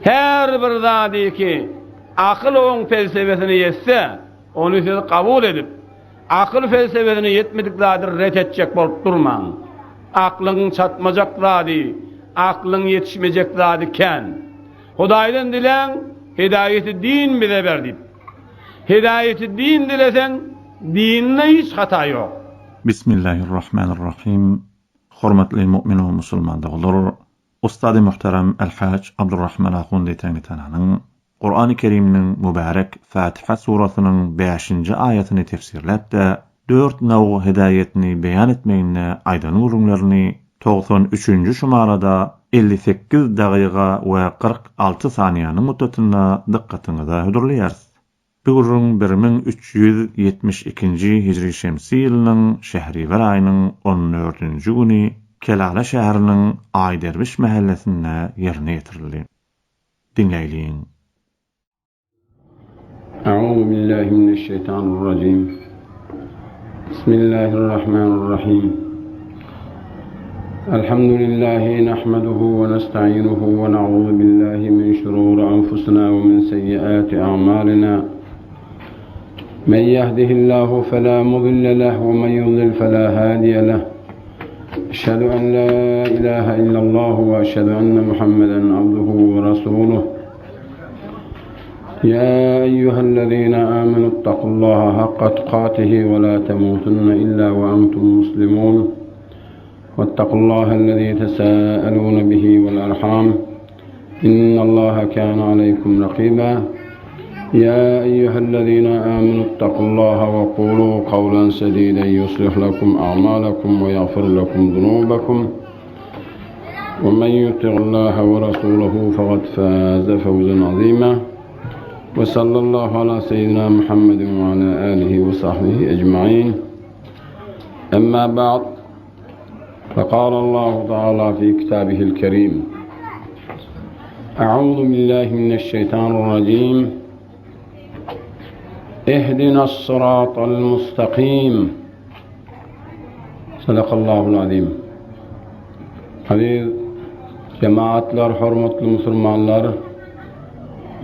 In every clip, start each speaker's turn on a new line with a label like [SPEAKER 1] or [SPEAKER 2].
[SPEAKER 1] Her bir zady ki, akyl oň pelsepesine ýetse, ony siz kabul edip, akyl pelsepesine ýetmedik zady ret etjek bolup durmaň. Aklyň çatmajak zady, aklyň ýetişmejek zady kän. Hudaýdan diläň, hidaýeti din bize ber diýip. Hidaýeti din dileseň, dinde hiç hata ýok.
[SPEAKER 2] Bismillahirrahmanirrahim. Hormatly mu'min we musulman doganlar! Ustady muhterem El-Haj Abdurrahman Ahundi Teňňitananyň Kurany Kerimniň mübärek Fatiha surasynyň bäşinji aýatyny tefsirläp-de, dört nowg hidaýetini beýan etmeginde aýdan gürrüňlerini 93-nji şumarada 58 dagyga we 46 saniýanyň muddatynda dykgatyňyza hödürleýäris. Bu gürrüň 1372-nji hijri şemsi ýylynyň şähriwer aýynyň on dördünji güni Kelala şäheriniň Aýderwiş mähellesinde ýerine ýetirildi. Diňläýliň.
[SPEAKER 1] A'uzu billahi mineşşeýtanirrajim. Bismillahirrahmanirrahim. Elhamdülillahi nahmeduhu we nesta'inuhu we na'uzu billahi min şururi enfusina we min seyyiati a'malina. Men yehdihillahu fela mudille leh we men yudlil fela hadiye leh. Eşhedü en la ilahe illallah ve eşhedü enne Muhammeden abduhu ve resuluh. يا أيها الذين آمنوا اتقوا الله حق تقاته ولا تموتن إلا وأنتم مسلمون واتقوا الله الذي تساءلون به والأرحام إن الله كان عليكم رقيبا يا أيها الذين آمنوا اتقوا الله وقولوا قولا سديدا يصلح لكم أعمالكم ويغفر لكم ذنوبكم ومن يطع الله ورسوله فقد فاز فوزا عظيما وصلى الله على سيدنا محمد وعلى آله وصحبه أجمعين أما بعد فقال الله تعالى في كتابه الكريم أعوذ بالله من الشيطان الرجيم اهدنا الصراط المستقيم Sadakallahul azim. Aziz cemaatlar, hormatly musulmanlar,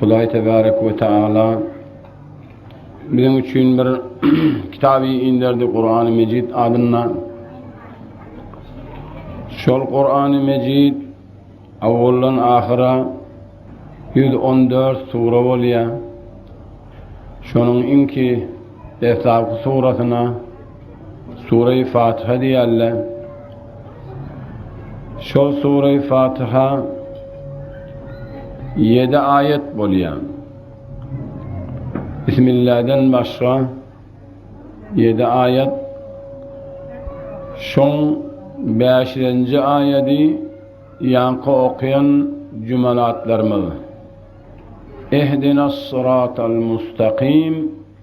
[SPEAKER 1] Hudaý tebarek we taala biziň üçin bir kitaby inderdi Kur'an-ı Mecid adynda. Şol Kur'an-ı Mecid awwaldan ahyra 114 sura bolýar. Şonuň iňki deslapky surasyna Sure-i Fatiha diýerler. Şol Sure-i Fatiha 7 aýat bolýar. Bismillah'dan başga 7 aýat. Şoň 5-nji aýady ýaňky okaýan jümelatlarymyz. Ihdinas sıratal mustakim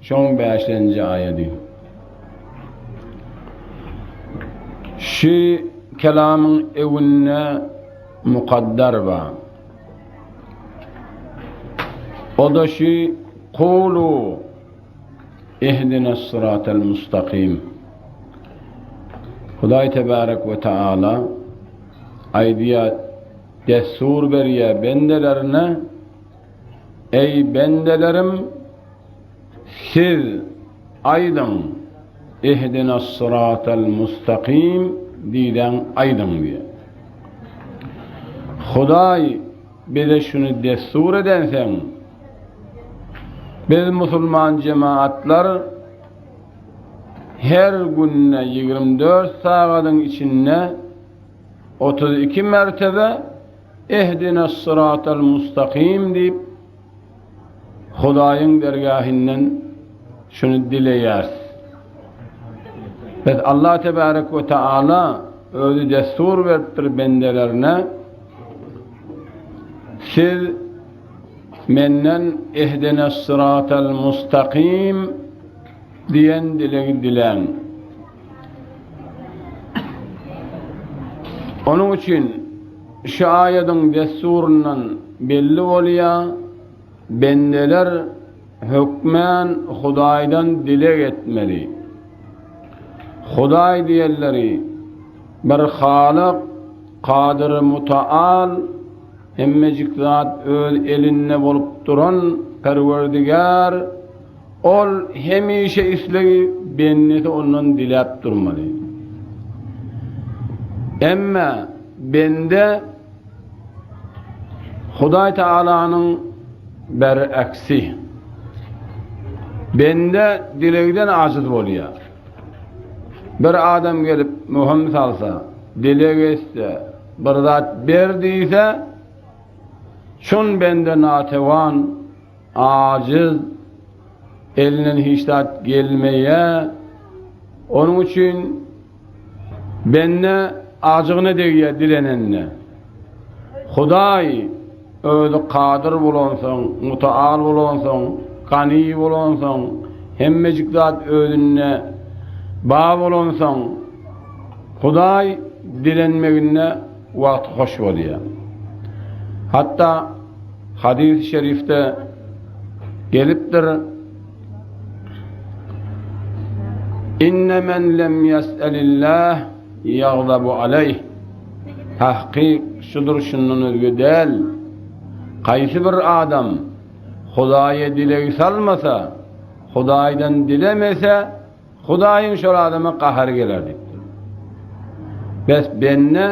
[SPEAKER 1] şoň bäşinji aýady. Şu kelamyň öwünde mukaddar bar. O da şu kulu ihdinas sıratal mustakim. Hudaý tebarek we taala aýdýar Dessur berýär bendelerine, Eý, bendelerim, siz aýdyň, Ihdinas-syratal-mustakim diýlen aýdyň diýýär. Hudaý bize şuny dessur edenseň, biz musulman jemagatlar her günde 24 sagadyň içinde 32 mertebe Ihdinas-syratal mustakim diýip Hudaýyň dergähinden şuny dileýäris. Biz Allah tebarek we taala özi dessur beripdir bendelerine. Siz menden Ihdinas-syratal mustakim diýen dilegi diläň. Onuň üçin şu aýadyň dessuryndan belli bolýar, bendeler hökmän Hudaýdan dileg etmeli. Hudaý diýenleri bir Halyk, Kadyr Mutaal. Hemmejik zat öz elinde bolup duran Perwerdigär, Ol hemişe islegi bendesi ondan diläp durmaly. Emma bende Hudaý Taalanyň beräksi. Bende dilegden ajyz bolýar. Bir adam gelip möhüm salsa, dileg etse, bir zat ber diýse, şun bende natewan, ajyz, elinden hiç zat gelmeýär. Onuň üçin bende ajygyna degýär dilenende. Hudaý Özi kadyr bolansoň, mutaal bolansoň, gany bolansoň, hemmejik zat Özünde bar bolansoň, Hudaý dilenmeginde wagty hoş bolýar. Hatda hadys-y şerifde gelipdir, Inne men lem ýes'elillah ýagzabu aleýh. Tahkyk şudur şundan özge däl. Kaýsy bir adam Hudaýa dileg salmasa, Hudaýdan dilemese, Hudaýyň şol adama gahary geler diýipdir. Bes bende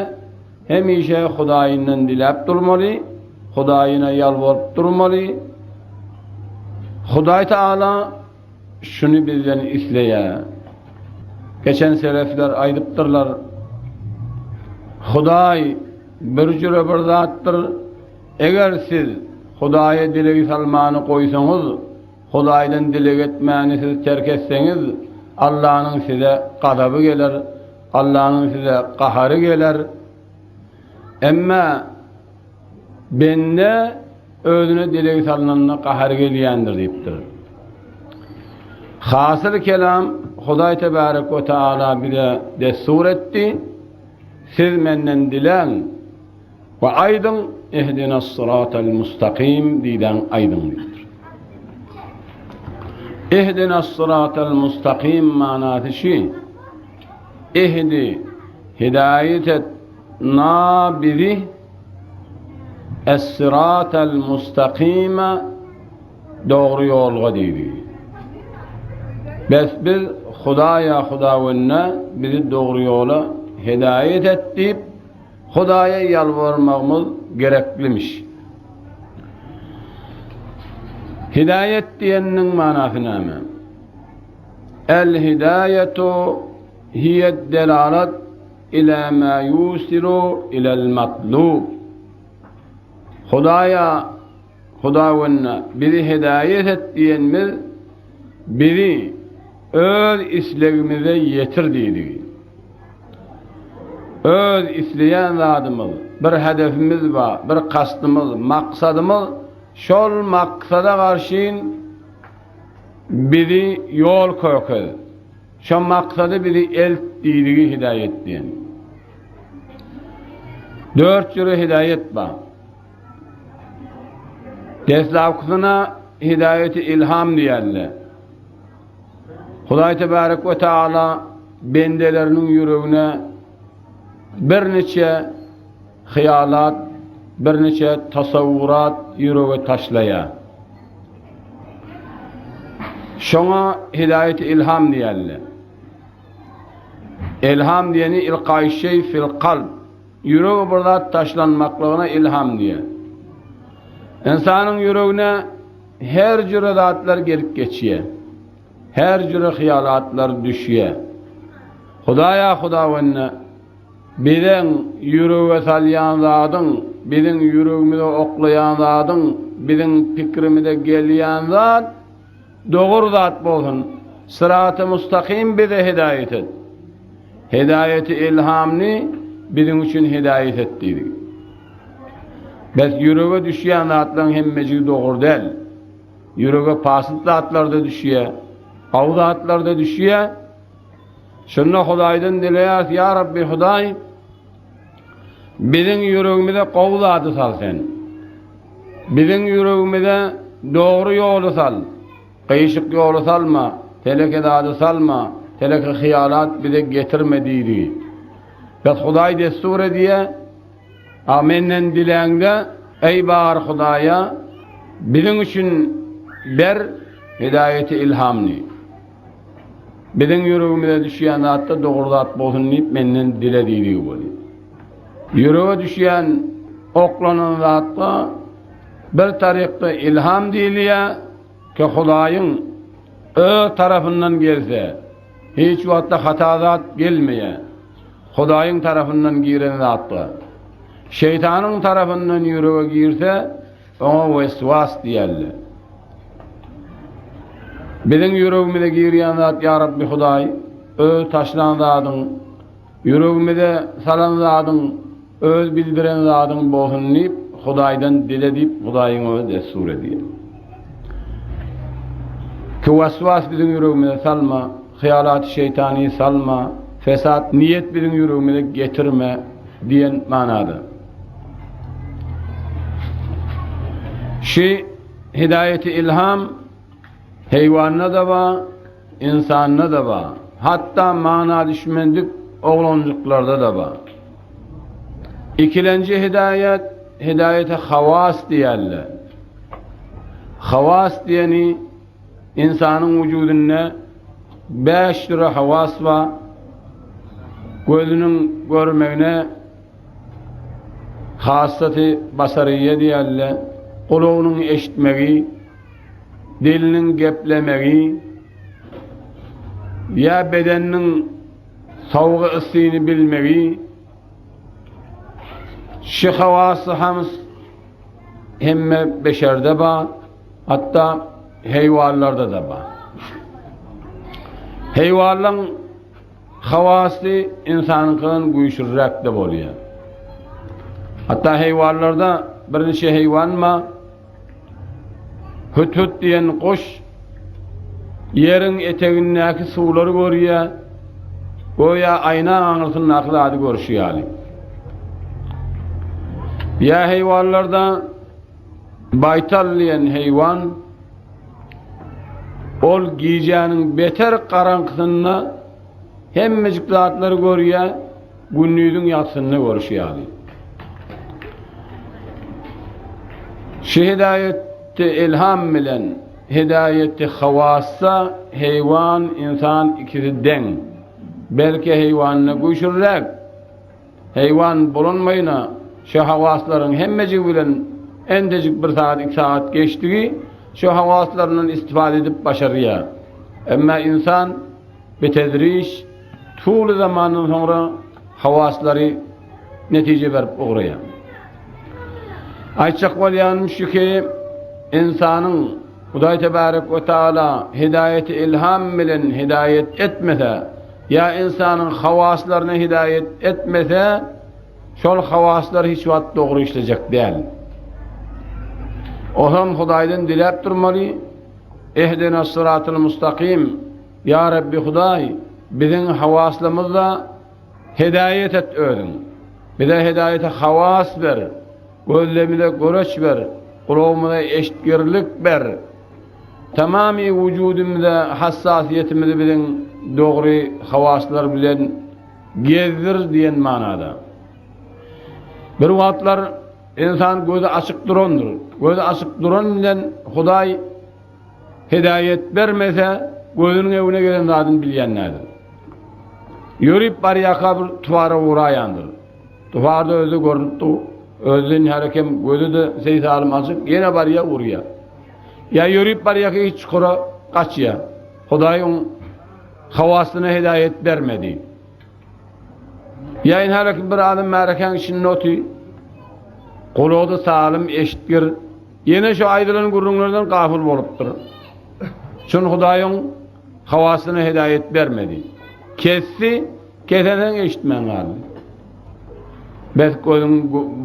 [SPEAKER 1] hemişe Hudaýyndan diläp durmaly, Hudaýyna ýalbaryp durmaly. Hudaý Taala Şuny bizden isleýär. Geçen selefler aýdypdyrlar, Hudaý bir jüre bir zatdyr, eger siz Hudaýa dileg salmany goýsaňyz, Hudaýdan dileg etmäni siz terk etseňiz, Allanyň size gazaby geler, Allanyň size gahary geler. Emma Bende özüne dileg salnanda gahary gelýändir diýipdir. Hasyl kelam Hudaý tebarek we taala bize dessur etdi, Siz menden diläň we aýdyň, Ihdinas syratal mustakim diýdäň aýdyň diýipdir. Ihdinas syratal mustakim manasy şi, Ihdi, hidaýat et, na bizi, Es-syratal mustakime dogry ýolga diýdi. Bes biz Hudaýa Hudawende bizi dogry ýola hidaýat et diýip Hudaýa ýalbarmagymyz gereklimiş. Hidaýat diýeniniň manasy näme? El-hidaýatu hiýed-delalat Ila ma yusilu ilal matlub. Hudaýa, Hudawenda bizi hidaýat et diýenimiz bizi öz islegimize ýetir diýdigi. Öz isleýän zadymyz, bir hedefimiz bar, bir kastymyz, maksadymyz, şol maksada garşyn bizi ýol kökez. Şo maksada bizi elt diýdigi hidaýat diýen. Dört jüre hidaýat bar. Deslapkysyna hidaýaty ilham diýerler. Hudaý tebarek we taala bendeleriniň ýüregine birniçe hyýalat, birniçe tasawwurat ýürege taşlaýar. Şoňa hidaýeti ilham diýerler. Ilham diýeni ilkaý şeý fil kalb. Ýürege bir zat taşlanmaklygyna ilham diýer. Ynsanyň ýüregine her jüre zatlar gelip geçýär. Her jüre hyýalatlar düşýär. Hudaýa Hudawende Biziň ýürege salýan zadyň, biziň ýüregimize oklaýan zadyň, biziň pikrimize gelýän zat dogry zat bolsun. Syraty mustakym bize hidaýat et. Hidaýaty ilhamny biziň üçin hidaýat et diýdik. Bes ýürege düşýän zatlaryň hemmejigi dogry däl. Ýürege pasyt zatlar-da düşýär, gowy zatlar-da düşýär. Şonda Hudaýdan dileýäris, Ýa Rabbi Hudaý, biziň ýüregimize gowy zady sal sen. Biziň ýüregimize dogry ýoly sal. Gyşyk ýoly salma, teleke zady salma, teleke hyýalat bize getirme diýdi. Bes Hudaý dessur edýär, A menden diläňde. Eý bar Hudaýa, biziň üçin ber hidaýeti ilhamny. Biziň ýüregimize düşýän zatda dogry zat bolsun diýip menden dile diýdigi bolýar. Ýürege düşýän oklanan zatda bir tarykda ilham diýilýär, ki Hudaýyň Öz tarapyndan gelse, hiç wagtda hata zat gelmeýär. Hudaýyň tarapyndan giren zatda. Şeýtanyň tarapyndan ýürege girse, oňa weswas diýerler. Biziň ýüregimize girýän zat ýa Rabbi Hudaý, öz taşlan zadyň, ýüregimize salan zadyň, öz bildiren zadyň bolsun diýip, Hudaýdan dile diýip, Hudaýyň özi dessur edýär. Ki waswas biziň ýüregimize salma, hyýalaty şeýtany salma, fesat niýet biziň ýüregimize getirme diýen manada. Şi hidaýeti ilham heýwanda-da bar, ynsanda-da bar. Hatda mana düşmendik oglanjyklarda-da bar. Ikilenji hidaýet, hidaýeti hawas diýerler. Hawas diýeni ynsanyň wujudynda bäş dürli hawas bar. Gözüniň görmegine Hassasy basaryýe diýerler, gulagynyň eşitmegi, diliniň geplemegi ýa bedeniniň sowugy yssyny bilmegi şu hawassy hams hemme beşerde bar, hatda heýwanlarda-da bar. Heýwanlaryň Hawasy ynsanyňkydan güýçlüräk-de bolýar. Hatda heýwanlarda birniçe heýwan bar. Hüt-hüt diýen guş ýeriň etegindäki suwlary görýär, göýä aýna aňyrsyndaky zady görşi ýaly. Ýa heýwanlarda baýtal diýen heýwan Ol gijäniň beter garaňkysynda hemmejik zatlary görýär, gündiziň ýagtysynda görüşi ýaly. Şu hidaýetde ilham bilen hidaýeti hawassa heýwan, ynsan ikisi deň. Belki heýwanda güýçlüräk. Heýwan bolanmaýyna şu hawaslaryň hemmejigi bilen entejik bir sagat, iki sagat geçdigi şu hawaslaryndan istifade edip başarýar. Emma ynsan bitedriş tuly zamandan soňra hawaslary netije berip ugraýar. Aýtjak bolýanym şu ki, ynsanyň Hudaý tebarek we taala hidaýeti ilham bilen hidaýet etmese, Ýa ynsanyň hawaslaryna hidaýat etmese, şol hawaslar hiç wagt dogry işlejek däl. Olam Hudaýdan diläp durmaly, Ehdenas syratal mustakim, Ýa Rabbi Hudaý, biziň hawaslarymyzda hidaýat et özüň. Bize hidaýata hawas ber, gözlerimize göreç ber, gulagymyza eşitgirlik ber. Tamamy wujudymyza hassasýetimizi biziň dogry hawaslar bilen gezdir diýen manada. Bir wagtlar ynsan gözi açyk durandyr. Gözi açyk duran bilen Hudaý hidaýet bermese, gözüniň öňüne gelen zadyny bilýän däldir. Ýörüp barýarka bir tubara uraýandyr. Tubarda özi görnüp dur. Özünden herekem gözi-de seýsalym açyk, ýene barýar urýar. Ýa ýörüp barýarka hiç çukura gaçýar. Hudaý oň hawasyna hidaýat bermedi. Ýa ynha bir adam märekäň içinde oty. Gulagy-da salym eşitgir. Ýene şu aýdylan gürrüňlerden gafyl bolupdyr. Çün Hudaý oň hawasyna hidaýat bermedi. Kesdi, kesensoň eşitmän galdy. Bes gözüň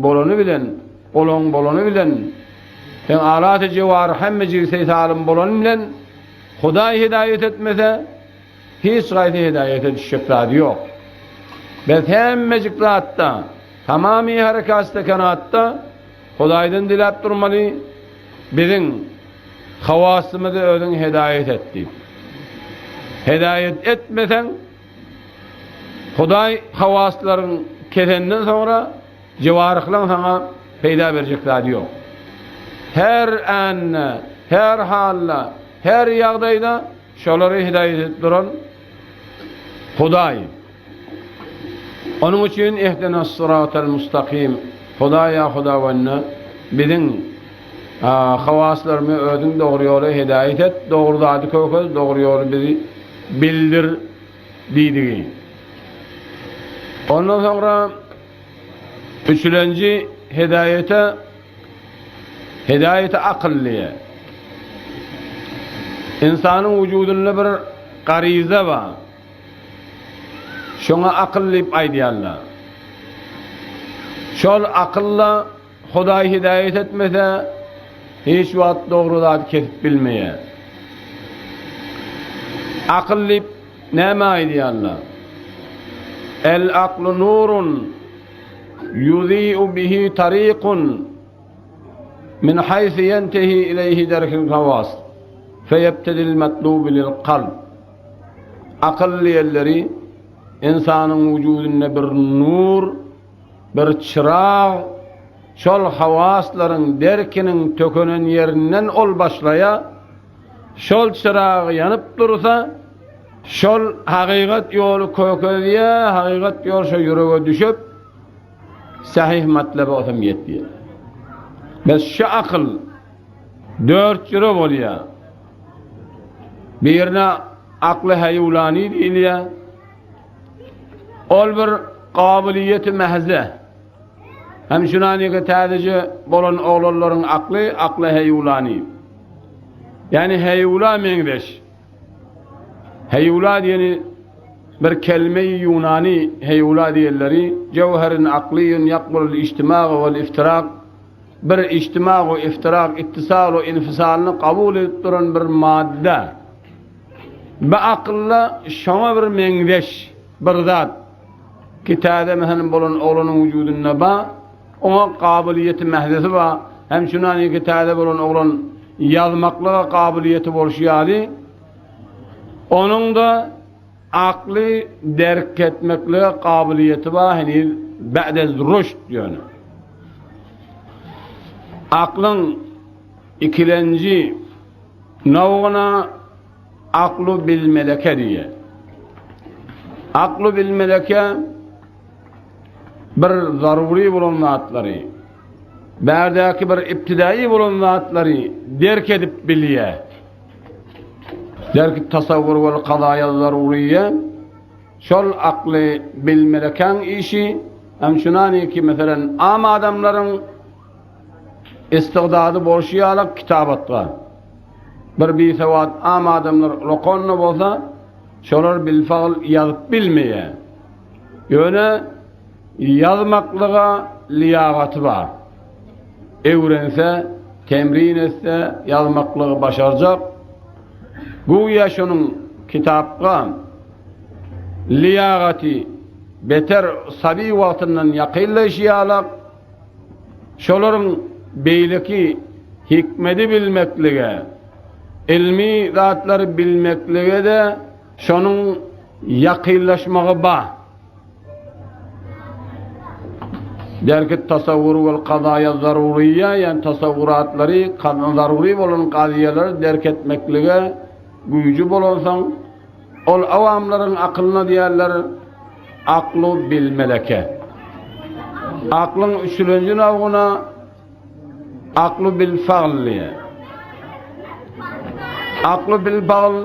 [SPEAKER 1] bolany bilen, gulagyň bolany bilen Seň alaty jewary hemmejigi seý-salym bolany bilen Hudaý hidaýat etmese, hiç haýsy hidaýata düşjek zady ýok. Biz hemmejik zatda, tamamy harekat-sekenatda Hudaýdan diläp durmaly, biziň hawasymyzy özüň hidaýat et diýip. Hidaýat etmeseň, Hudaý hawaslaryň kesenden soňra, Jewaryhlaň saňa. peýda berjek zady ýok. Her ände, her halda, her ýagdaýda şolary hidaýat edip duran Hudaý. Onuň üçin Ihdinas syratal mustakim, Hudaýa Hudawanda biziň hawaslarymyzy özüň dogry ýola hidaýat et, dogry zady kökez, dogry ýoly bizi bildir diýdigi. Ondan soňra üçülenji hidaýata hidaýaty akyl diýýär. Ynsanyň wujudynda bir gariza bar. Şoňa akyl diýip aýdýarlar. Şol akylla Hudaý hidaýat etmese, hiç wagt dogry zady kesip bilmeýär. Akyl diýip nämä aýdýarlar? El aklu nurun yuzi'u bihi tariqun min haýsy ýentehi ileýhi derkil hawas feýebtedil matlubi lil kalb. Akyl diýenleri ynsanyň wujudynda bir nur, bir çyrag, şol hawaslaryň derkiniň tökenen ýerinden ol başlaýar, şol çyrag ýanyp dursa, şol hakykat ýoly kökezýär, hakykat ýol şo ýürege düşüp, sahyh matlaba osam ýetýär. Bes şu akyl Dört jüre bolýar. Birine akly heýulany diýilýär. Ol bir kabylyýeti mähze. Hem şunaniki täzeje bolan oglanlaryň akly, akly heýulany. Ýagny heýula meňzeş. Heýula diýeni bir kelme-i ýunany heýula diýenleri, jewherin aklyýun ýakbulul ijtimaga wal iftirak Bir ijtimag we iftirak, ittisal we infisalyny kabul edip duran bir madda. Bu akylda şoňa bir meňzeş bir zat ki täze meselem bolan oglanyň wujudynda ba, oňa kabylyýeti mähzesi ba, hem şunaniki täze bolan oglan ýazmaklyga kabylyýeti bolşy ýaly, onuň-da Akly derk etmeklige kabylyýeti bar heniz ba'dez ruşd ýöne. Aklyň ikilenji nowgyna aklu bil meleke diýýär. Aklu bil meleke bir zarury bolan zatlary, bärdäki bir ibtidai bolan zatlary derk edip bilýär. Derki tasawwur wal kazaýa zaruryýe, şol akly bilmelekäň işi, hem şunany ki, meselen, am adamlaryň istigdady bolşy ýaly kitabatga. Bir bisewat am adamlar ulakan-da bolsa, şolar bilfagyl ýazyp bilmeýär. Ýöne Ýazmaklyga liýagaty bar. Öwrense, temrin etse, ýazmaklygy başarjak. Güýä şonuň kitapga liýagaty beter saby wagtyndan ýakynlaýşy ýalak, şolaryň beýleki hikmedi bilmeklige, ylmy zatlary bilmeklige-de şonuň ýakynlaşmagy bar. Derki tasawwur wal kazaýa zaruryýa, ýagny tasawwuratlary, zarury bolan kazyýalary derk etmeklige güýji bolansoň, ol awamlaryň akylyna diýerler, aklu bil meleke. Aklyň üçülenji nawguna aklu bil fagl diýer. Aklu bil fagl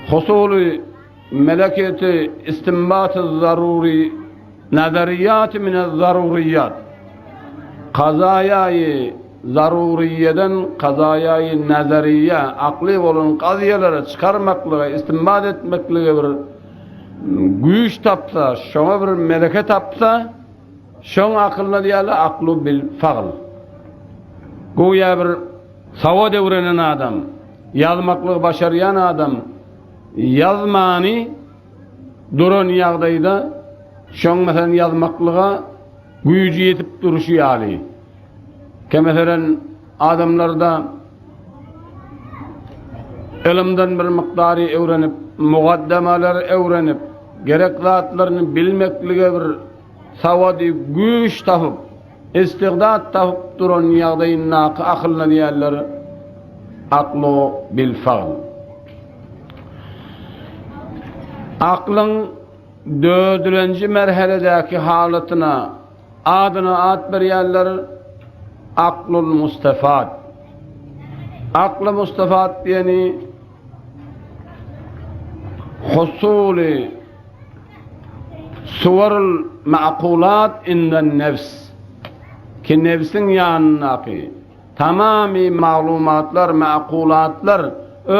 [SPEAKER 1] husuly Meleketi istinbaty zarury nazariýaty mine zaruryýat kazaýaýy zaruryýeden kazaýaýy nazariýa akly bolan kazyýalary çykarmaklyga istinbat etmeklige bir güýç tapsa şoňa bir meleke tapsa şoň akylyna diýerler aklu bil fagl güýä bir sawat öwrenen adam ýazmaklygy başarýan adam Ýazmany duran ýagdaýda şoň meselem ýazmaklyga güýji ýetip durşy ýaly. Ke meselem adamlarda ylymdan bir mukdary öwrenip, mugaddamalary öwrenip, gerek zatlaryny bilmeklige bir sawady güýç tapyp. istigdat tapyp duran ýagdaýyndaky akylyna diýerler aklu bil fagl. Aklyň dördülenji merheledäki halatyna adyna at berýärler aklul mustafat. Akly mustafat diýeni husuly suwarul ma'kulat inden nefs ki nefsiň ýanyndaky tamamy maglumatlar, ma'kulatlar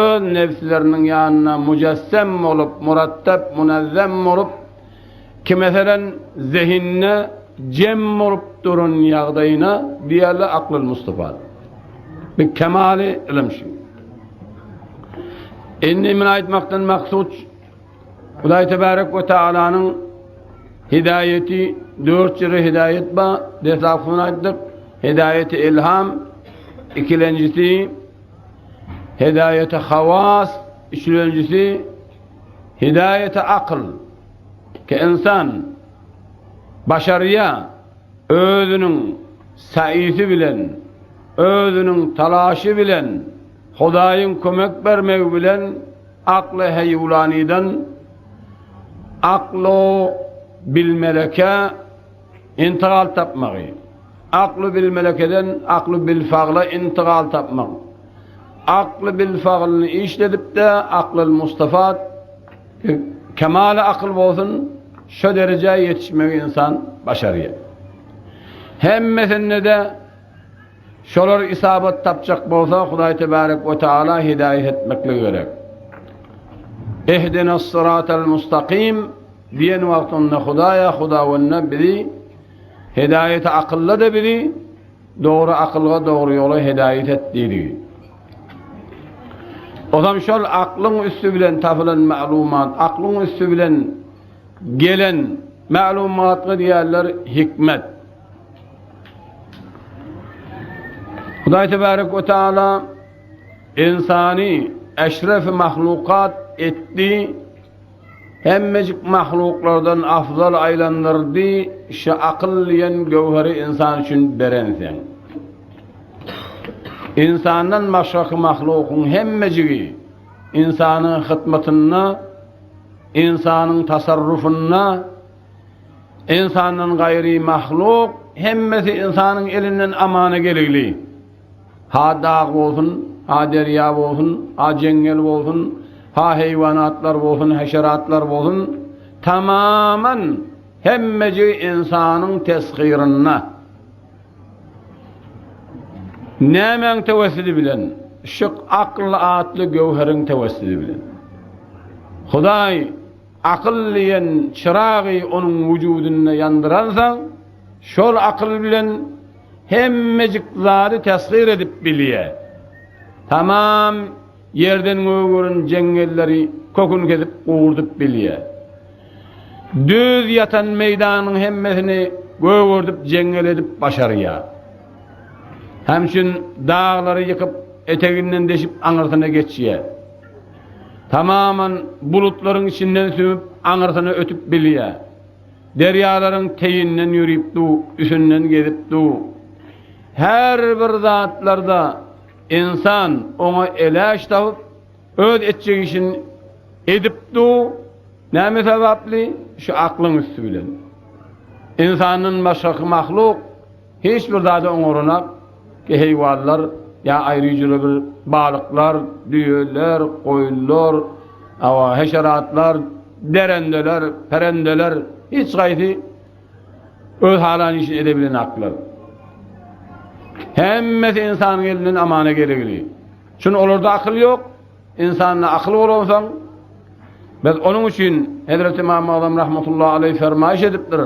[SPEAKER 1] öz nefsleriniň ýanynda mujessem bolup, murattap, munazzam bolup, ki meselen zehinde jem bolup duran ýagdaýyna diýerler aklul mustafat. Bir kemaly ylym şu. Indi muny aýtmakdan maksut Hudaý tebarek we taalanyň hidaýeti dört jüre hidaýet bar. Deslapkyny aýtdyk. Hidaýeti ilham, ikilenjisi hidaýeti hawas, üçlenjisi hidaýeti akyl. Ki insan başarýa özüniň saýysy bilen, özüniň talaşy bilen, Hudaýyň kömek bermegi bilen Akly heýwlanydan aklu bilmelekä intigal tapmagy, aklu bilmelekeden aklu bilfagla intigal tapmak, akly bilfaglyny işledip-de aklyl mustafat kemaly akyl bolsun, şo derejä ýetişmegi ynsan başarýar. Hemmesinde-de Şolar isabat tapjak bolsa Hudaý tebarek we taala hidaýat etmekligi gerek. Ehdinas syratal mustakim diýen wagtynda Hudaýa Hudawanda bizi hidaýeti akylda da bizi dogry akylga dogry ýola hidaýat et diýdigi. Ozam şol aklyň üsti bilen tapylan maglumat, aklyň üsti bilen gelen maglumatga diýerler hikmet. Hudaý tebarek we taala ynsany eşref mahlukat etdi. Hemmejik mahluklardan afzal aýlandyrdy. Şu akyl diýen göwheri ynsan üçin berenseň. Ynsandan başgaky mahlukyň hemmejigi ynsanyň hytmatynda, ynsanyň tasarrufynda Ynsandan gaýry mahluk hemmesi ynsanyň elinden amana geligli. Ha dag bolsun, ha derýa bolsun, ha jeňňel bolsun, ha heýwanatlar bolsun, heşeratlar bolsun, tamaman hemmejigi ynsanyň teshyrynda. Nämäň tewessüli bilen? Şu akl atly göwheriň tewessüli bilen. Hudaý Akyl diýen çyragy onuň wujudynda ýandyransaň, şol akyl bilen hemmejik zady teshyr edip bilýär. Tamam ýerden gögeren jeňňelleri köküni kesip gurdup bilýär. Düz ýatan meýdanyň hemmesini gögerdip jeňňel edip başarýar. Hemçün daglary ýykyp eteginden deşip aňyrsyna geçýär. Tamaman bulutlaryň içinden sümüp aňyrsyna ötüp bilýär. Derýalaryň teýinden ýörip du, üsünden gezip du. Her bir zatlarda ynsan oňa eläç tapyp, öz etjek işini edip du. Näme sebäpli? Şu aklyň üsti bilen. Ynsandan başgaky mahluk Hiç bir zady oňaranak ki heýwanlar ýa aýry-jüre bir balyklar, düýeler, goýunlar, hawa, heşeratlar, derendeler, perendeler hiç haýsy öz halan işini ede bilenaklar. Hemmesi ynsanyň elinden amana geregli. Şun olarda akyl ýok, ynsanda akyl bolansoň biz onuň üçin Hezreti Imam Azam rahmetullahi aleýh fermaýyş edipdir.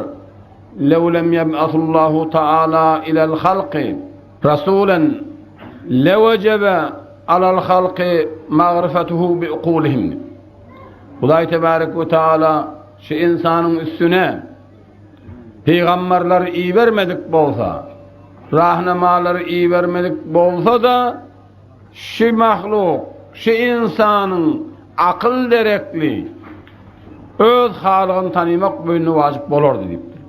[SPEAKER 1] Lew lem ýeb'asullahu taala ilel halky rasulen lewejebe alal halky magryfetuhu bi ukulihim. Hudaý tebarek we taala şu ynsanyň üstüne pygamberleri ibermedik bolsa, rahnamalary ibermedik bolsa-da, Şu mahluk, şu ynsanyň akyl derekli öz Halygyny tanymak boýnuna wajyp bolardy diýipdir.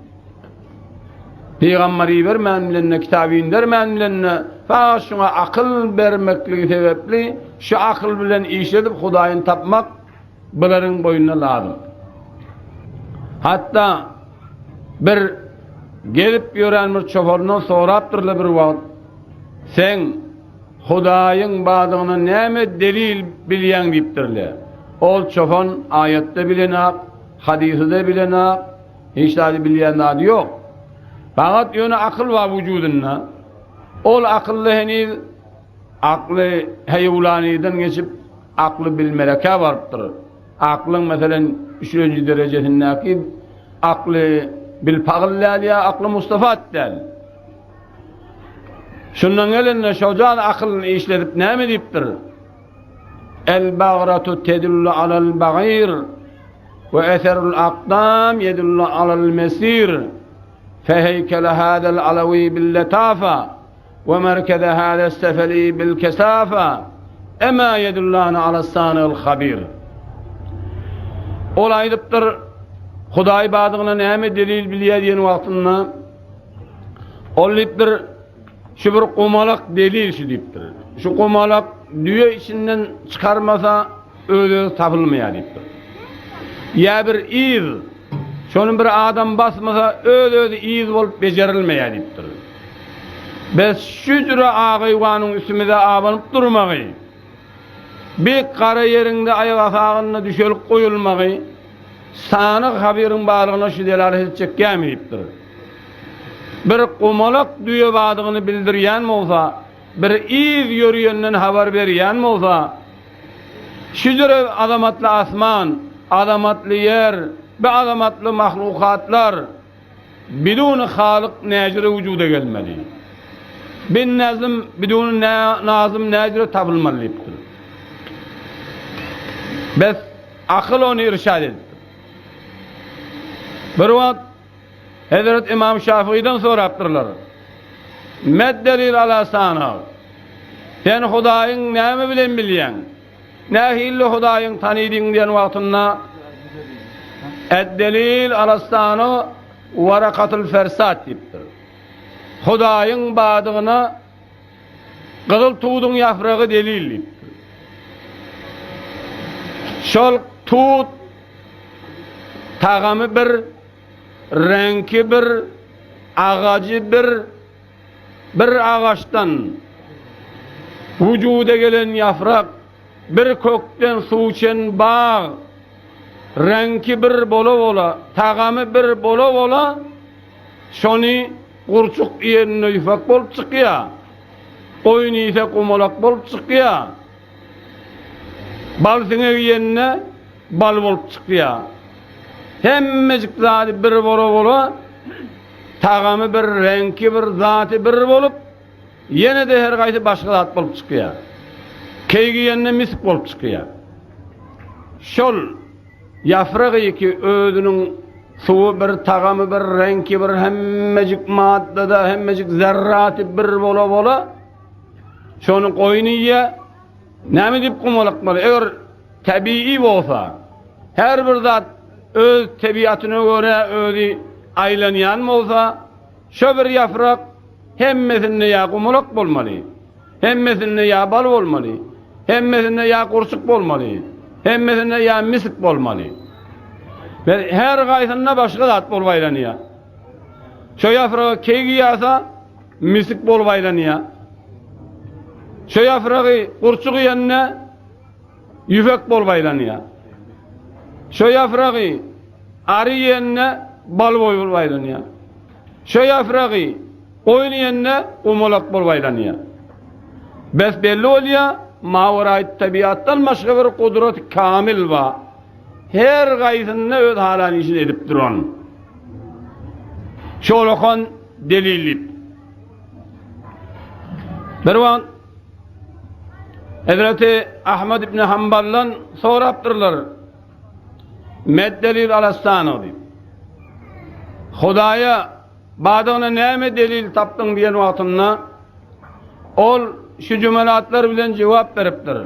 [SPEAKER 1] Pygamber ibermän bilende, kitap indermän bilende, fakat şuňa akyl bermekligi sebäpli şu akyl bilen işledip Hudaýyny tapmak bularyň boýnuna lazym. Hatda bir gezip ýören bir çopandan sorapdyrlar bir wagt, Sen Hudaýyň bardygyna näme delil bilýäň diýipdirler. Ol çopan aýatda bilenak, hadysy-da bilenak, Hiç zady bilýän zady ýok. Fakat ýöne akyl bar wujudynda. Ol akylda heniz akly heýwlanydan geçip akly bil melekä barypdyr. Aklyň meselen üçünji derejesindäki akly bil pagyl däl ýa akly mustafat däl. Şundan gelende şojal akylyny işledip näme diýipdir? El bagratu tedullu alal bagir. We eserul akdam ýedullu alal mesir, feheýkele hâzel alawi bil letafa, we merkeze hâzes sefeli bil kesafa, ema ýedullâne alas sanyl habir. Ol aýdypdyr, Hudaý bardygyna näme delil bilýär diýen wagtynda, ol diýipdir, şu bir gomalak delil şu diýipdir. Şu gomalak düýe içinden çykarmasa, Öz-özi tapylmaýar diýipdir. Ýa bir yz, şony bir adam basmasa, öz-özi yz bolup bejerilmeýär diýipdir. Bes şu jüre agaýwanyň üstümize abanyp durmagy, bi gara ýeriň-de aýak asagynda düşelip goýulmagy sany habyryň barlygyna şu delalet etjekýämi diýipdir. Bir gomalak düýe bardygyny bildirýän bolsa, bir yz ýörýenden habar berýän bolsa, Şüjere azamatly asman, azamatly ýer, bi azamatly mahlukatlar biduny Halyk näjüre wujuda gelmeli? Bi nazym biduny nazym näjüre tapylmaly diýipdir. Bes akyl ony irşad edipdir. Bir wagt Hezret Ymam Şafygydan sorapdyrlar, Med delil ala sana? Sen Hudaýyň näme bilen bilýäň? Nähili Hudaýyň tanydyň diýen wagtynda Ed delil ala sana warakatul fersat diýipdir. Hudaýyň bardygyna gyzyl tuduň ýapragy delil diýipdir. Şol tut Tagamy bir, reňki bir, agajy bir, bir agaçdan wujuda gelen ýaprak, bir kökden suw içen bag, reňki bir bola-bola, tagamy bir bola-bola, şony gurçuk iýeninde ýüpek bolup çykýar, goýun iýse gumalak bolup çykýar. Bal siňek iýende bal bolup çykýar. Hemmejik zady bir bola-bola, tagamy bir, reňki bir, zaty bir bolup, ýene-de her gaýsy başga zat bolup çykýar. Keýik iýende misik bolup çykýar. Şol ýafragy ki özüniň suwy bir, tagamy bir, reňki bir, hemmejik maddada, hemmejik zerraty bir bola-bola, Şony goýun iýýä. Näme diýip gumalakmaly? Eger tebigy bolsa, her bir zat öz tebigatyna görä özi aýlanýan bolsa, şo bir ýaprak hemmesinde ýa gumalak bolmaly, hemmesinde ýa bal bolmaly, hemmesinde ýa gurçuk bolmaly, hemmesinde ýa misik bolmaly. Ve her gaýsynda başga zat bolup aýlanýar. Şo ýapraga keýik ýasa, Misik bolup aýlanýar. Şo ýapragy gurçuk iýende ýüpek bolup aýlanýar. Şo ýapragy ary iýende bal bolup aýlanýar. Şo ýapragy goýun iýende gumalak bolup aýlanýar. Bes belli bolýar, mawaraýt tebigatdan başga bir gudrat kamil bar. Her gaýsynda öz halan işini edip duran. Şolakan delil diýip. Bir wagt Hezreti Ahmad ibn Hanbaldan sorapdyrlar. Med delil alastana diýip. Hudaýa badygyna näme delil tapdyň diýen wagtynda ol şu jümelatlar bilen jogap beripdir.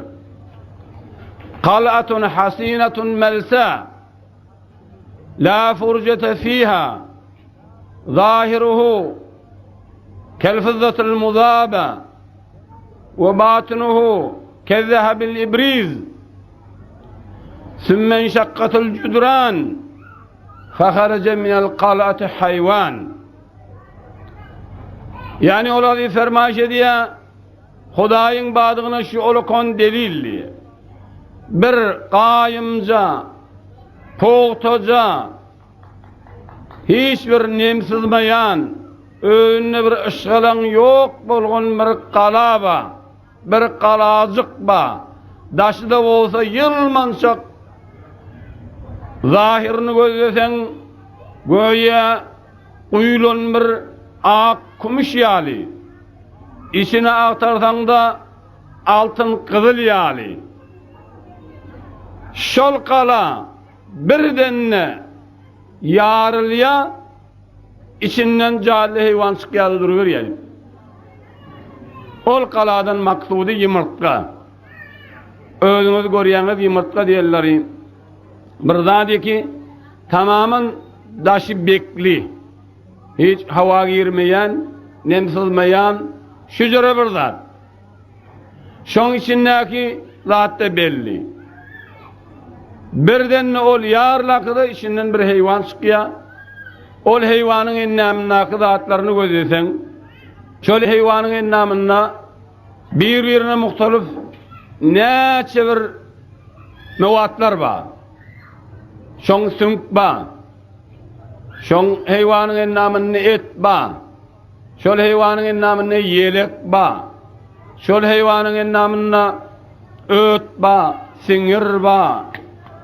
[SPEAKER 1] Kalatun hasinatun melsa La furjete fiha Zahiruhu. Kel-fizzatil muzaba we batynuhu kezzehebil ibriz. Sümme inşakkatil judran feharaje minel kalati haýwan. Ýagny ol aziz fermaýyş edýär, Hudaýyň bardygyna şu ulkan delil diýýär. Bir gaýymja, pugtaja, hiç bir nem syzmaýan, özünde bir yşgalaň ýok bolgan bir gala bar, bir galajyk bar. Daşy-da bolsa ýylmançak, zahyryny gözleseň, göýä guýlan bir ak kümüş ýaly, içini agtarsaň-da altyn gyzyl ýaly. Şol gala Birden-de ýarylýar, içinden janly heýwan çykýar-da duruberýär. Ol galadan maksudy ýumurtga. Özüňiz görýäňiz ýumurtga diýenleri bir zat ki, tamaman daşy bekli. Hiç hawa girmeýän, nem syzmaýan şüjere bir zat. Şoň içindäki zat-da belli. Birden-de ol ýarlakyda içinden bir heýwan çykýar. Ol heýwanyň endamyndaky zatlaryny gözleseň, şol heýwanyň endamynda bir-birine muhtalyf näçe bir mewatlar bar. Şoň süňk bar. Şoň heýwanyň endamynda et bar. Şol heýwanyň endamynda ýelek ba. Şol heýwanyň endamynda öt ba, siňir ba,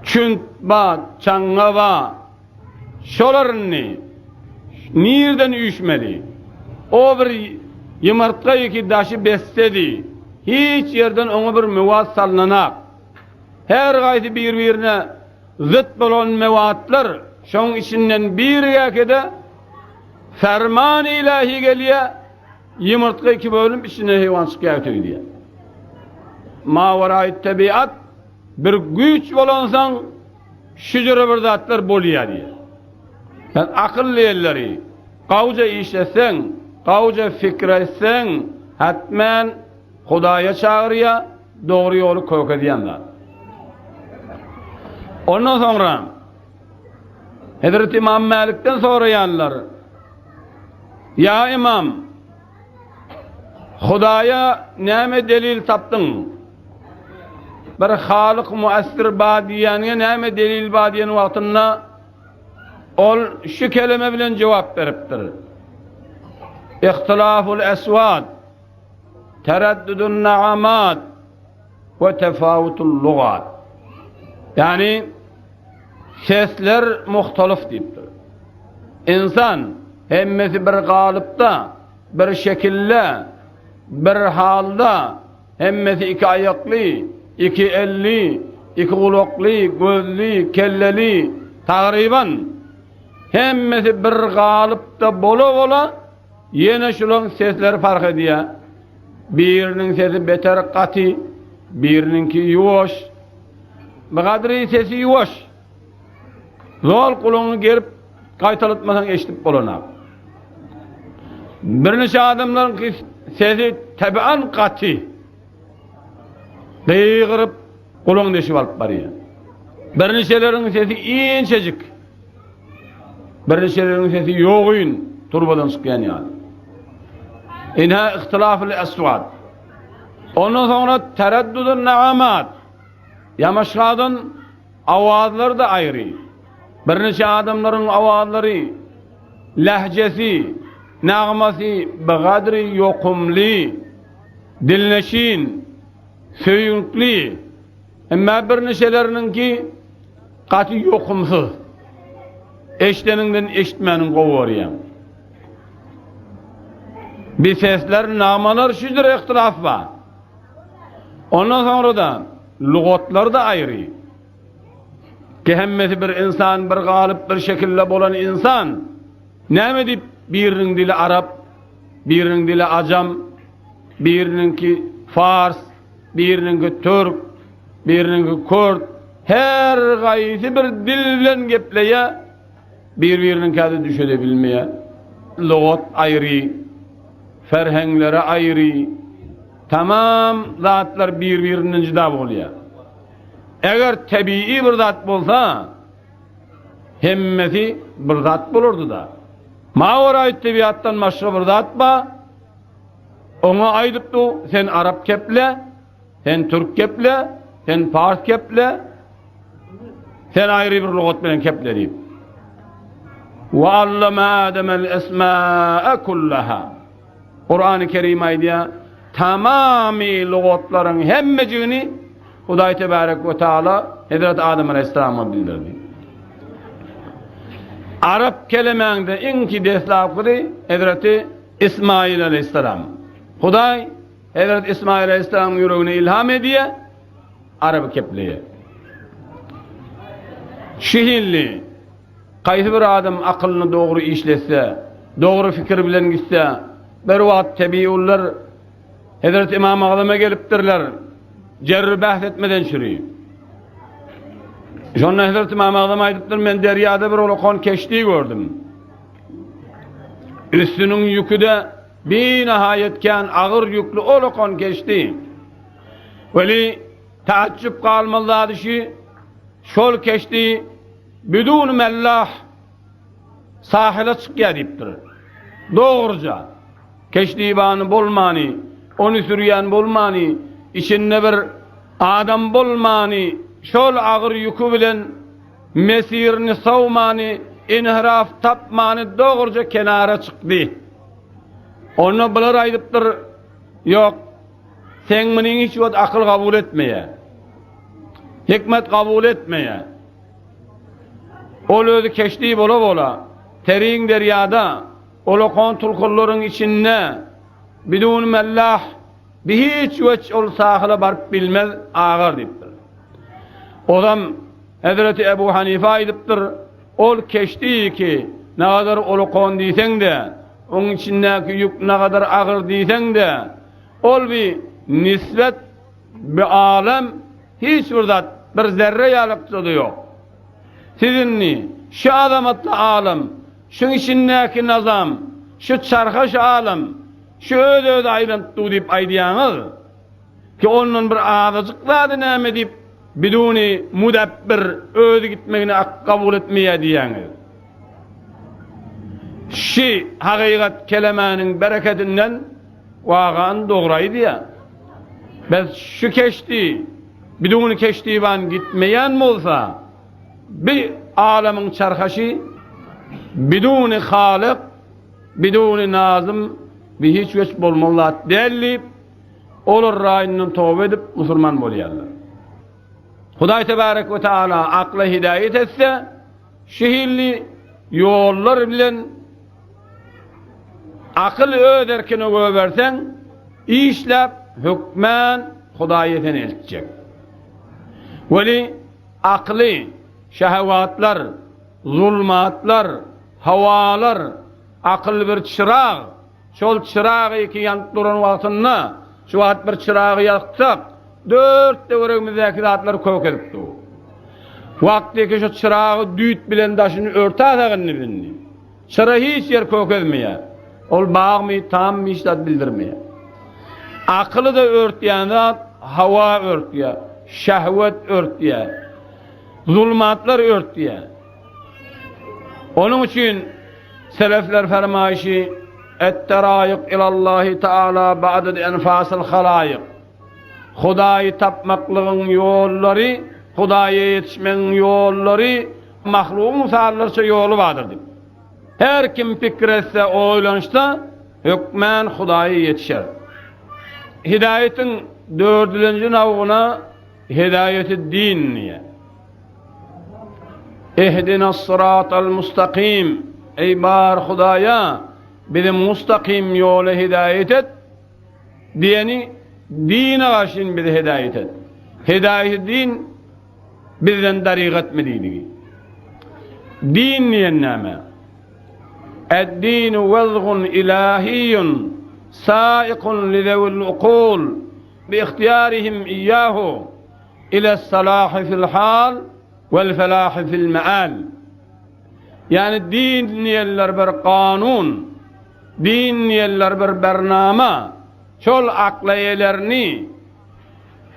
[SPEAKER 1] çüňk ba, çaňňa ba. Şolar indi nirden üýşmeli? O bir ýumurtga iki daşy bessedi. Hiç ýerden oňa bir möwat salnanak. Her gaýsy bir-birine zyt bolan möwatlar şoň içinden birigäkede Ferman ilahi gelýär, ýumurtga iki bölünip içinden heýwan çykýar öte gidýär. Mawaraýt tebiat bir güýç bolansoň şu jüre bir zatlar bolýar diýýär. Sen akylly elleri gawja işletseň, gawja fikir etseň, hetmen Hudaýa çagyrýar, dogry ýoly kökezýän zat. Ondan soňra Hezreti Imam Mälikden soraýarlar. Ýa Imam, Hudaýa näme delil tapdyň? Bir Halyk muessir bar diýýäniňe näme delil bar diýen wagtynda ol şu keleme bilen jogap beripdir. Ihtilaful eswat, tereddudun naamat we tefawutul lugat. Ýagny Sesler muhtalyf diýipdir. Ynsan hemmesi bir galypda, bir şekilde, bir halda, hemmesi iki aýakly, iki elli, iki gulakly, gözli, kelleli, tagryban hemmesi bir galypda bola-bola ýene şularyň sesleri parh edýär. Biriniň sesi beter gaty, biriniňki ýuwaş. Gadry sesi ýuwaş. Zol gulagyňy gerip gaýtalatmasaň eşidip bolanak. Birniçe adamlaryňky sesi tebian gaty. Gygyryp gulagyňy deşip alyp barýar. Birniçeleriň sesi inçejik. Birniçeleriň sesi ýogyn turbadan çykýan ýaly. Inha ihtilaful aswat. Ondan soňra tereddudun naamat. Ýamaşgadan awazlar-da aýry. Birniçe adamlaryň awazlary, lehjesi, nagmasy bigadry ýokumly, dilneşin, söýüňkli. Emma birniçeleriniňki gaty ýokumsyz. Eşideniňden eşitmäniň gowy görýäň. Bi sesler, nagmalar şüdür ihtilaf bar. Ondan soňra-da lugatlar-da aýry. Ki hemmesi bir insan, bir galyp, bir şekilde bolan insan. Näme diýip biriniň dili arap, biriniň dili ajam, biriniňki fars, biriniňki türk, biriniňki kürt, her gaýsy bir dil bilen gepleýär, bir-biriniňkä-de düşüne bilmeýär. Lugat aýry. Ferheňleri aýry. Tamam zatlar bir-birinden jyda bolýar. Eger tebigy bir zat bolsa, hemmesi bir zat bolardy-da. Mawaraýy tebigatdan başga bir zat bar. Oňa aýdypdy, sen arap keple, sen türk keple, sen pars keple, sen aýry bir lugat bilen keple diýip. Wa allama Ademel esmaa kullaha. Kurany Kerim aýdýar, tamamy lugatlaryň hemmejigini Hudaý tebarek we taala Hezreti Adem aleyhissalama bildirdi. Arap kelemäňde iňki deslapkysy Hezreti Ismail aleyhissalam. Hudaý Hezreti Ismail aleyhissalamyň ýüregine ilham edýär, araby kepleýär. Şu hilli Haýsy bir adam akylyny dogry işletse, dogry pikir bilen gitse, bir wagt tebiullar Hezreti Ymam Agzama gelipdirler, jerri bäht etmeden çüri. Şonda Hezreti Ymam Agzam aýdypdyr, men derýada bir ulakan keşdi gördüm. Üstüniň ýüki-de binahaýat kän agyr ýükli ulakan keşdi. Weli taajjub galmaly zady şu, şol keşdi Bidun mellah sahyla çykýar diýipdir. Dogruja, keşdibany bolmany, ony sürýän bolmany, içinde bir adam bolmany, şol agyr ýüki bilen mesirini sowmany, inhiraf tapmany dogruja kenara çykdy. Onda bular aýdypdyr, Ýok, seň munyň hiç wagt akyl kabul etmeýär. Hikmet kabul etmeýär. Ol özi keşdi bola-bola, tereň derýada, olakan tulkunlaryň içinde, bidun mellah, bihiç weç ol sahyla baryp bilmez, agar diýipdir. Ozam Hezreti Ebu Hanife aýdypdyr, Ol keşdi ki, nagadar olakan diýseň-de, oň içindäki ýük nagadar agyr diýseň-de, ol bi nisbet bi alem Hiç bir zat, bir zerre ýalykça-da ýok. Siz indi şu azamatly alem, şuň içindäki nazam, şu çarha şu alem, şu öz-özi aýlanyp dur diýip aýdýaňyz, ki ondan bir azajyk zady näme diýip biduny mudabbir özi gitmegini kabul etmeýär diýýäňiz. Şi hakykat kelemäniň berekedinden Wagan dogry aýdýar. Biz şu keşdi, bidun keşdiban gitmeýän bolsa, bi alamyň çarhaşy biduny halyk, biduny nazym bi hiç weç bolmaly zat däl diýip, olar raýyndan toba edip musulman bolýarlar. Hudaý tebarek we taala akla hidaýat etse, şu hilli ýollar bilen Akyl öz erkine goýberseň, işläp hökmän Hudaýa seni eltjek. Weli akyly şehewatlar, zulmatlar, hawalar, akyl bir çyrag, şol çyragy ki ýanyp duran wagtynda, şu wagt bir çyragy ýaksak, dört töweregimizdäki zatlar kök edip dur. Wagty ki şu çyragy düýt bilen daşyny örtäsek indi biz indi. Çyra hiç ýer kökezmeýär. Ol bagmy, tammy hiç zat bildirmeýär. Akyly-da örtýän zat hawa örtýär, şehwet örtýär, zulmatlar örtýär. Onuň üçin selefler fermaýşy, Et-teraýyk ilallahi taala ba'ded enfasil halaýyk. Hudaýy tapmaklygyň ýollary, Hudaýa ýetişmegiň ýollary mahlugyň sanlarça ýoly bardyr diýip. Her kim pikir etse, oýlanşsa, hökmän Hudaýa ýetişer. Hidaýatyň dördülenji nawgyna hidaýaty din diýýär. Ihdinas-syratal mustakim, Eý bar Hudaýa, bizi mustakym ýola hidaýat et. Diýeni dine garşyn bizi hedaýat et. Hedaýaty din bizden daryg etme diýdigi. Din diýen näme? Ed-dinu wezgun ilahiýun saikun li zewil ukul bi ihtiýarihim iyyahu ila salahi fil hal wel felahi fil meal. Ýani din diýenler bir kanun. Din diýenler bir bernama, şol akla eýelerini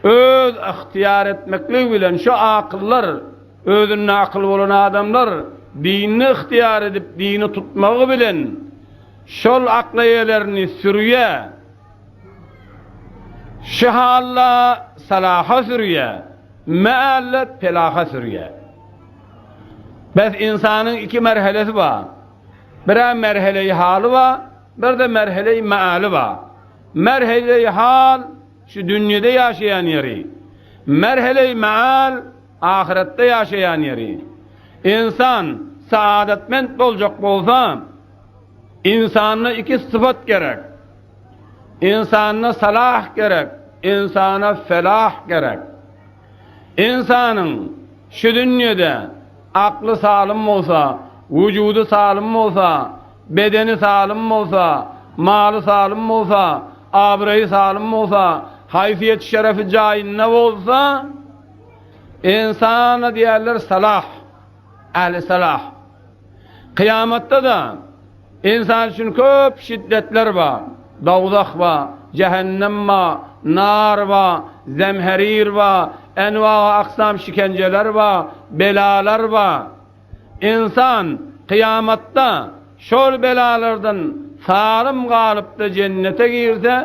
[SPEAKER 1] öz ygtyýar etmekligi bilen şu akyllar, özünde akyl bolan adamlar dinini ygtyýar edip dini tutmagy bilen şol akla eýelerini sürýä. Şu halda salaha sürýä, mealde pelaha sürýä. Bes ynsanyň iki merhelesi bar. Bir-ä merheleýi haly bar, bir-de merheleýi mealy bar. Merheleýi hal şu dünýede ýaşaýan ýeri. Merheleýi meal ahyretde ýaşaýan ýeri. Ynsan saadatment boljak bolsa, ynsanda iki sypat gerek. Ynsanda salah gerek, ynsana felah gerek. Ynsanyň şu dünýede akly salym bolsa, wujudy salym bolsa, bedeni salym bolsa, maly salym bolsa, abraýy salym bolsa, haýsyýet-şerefi jaýynda bolsa, ynsana diýerler salah, ähli salah. Kyýamatda-da ynsan üçin köp şiddetler bar. Dowzah bar, jähennem bar, nar bar, zemherir bar, enwa-aksam şikenjeler bar, belalar bar. Ynsan kyýamatda şol belalardan salym galyp-da jennete girse,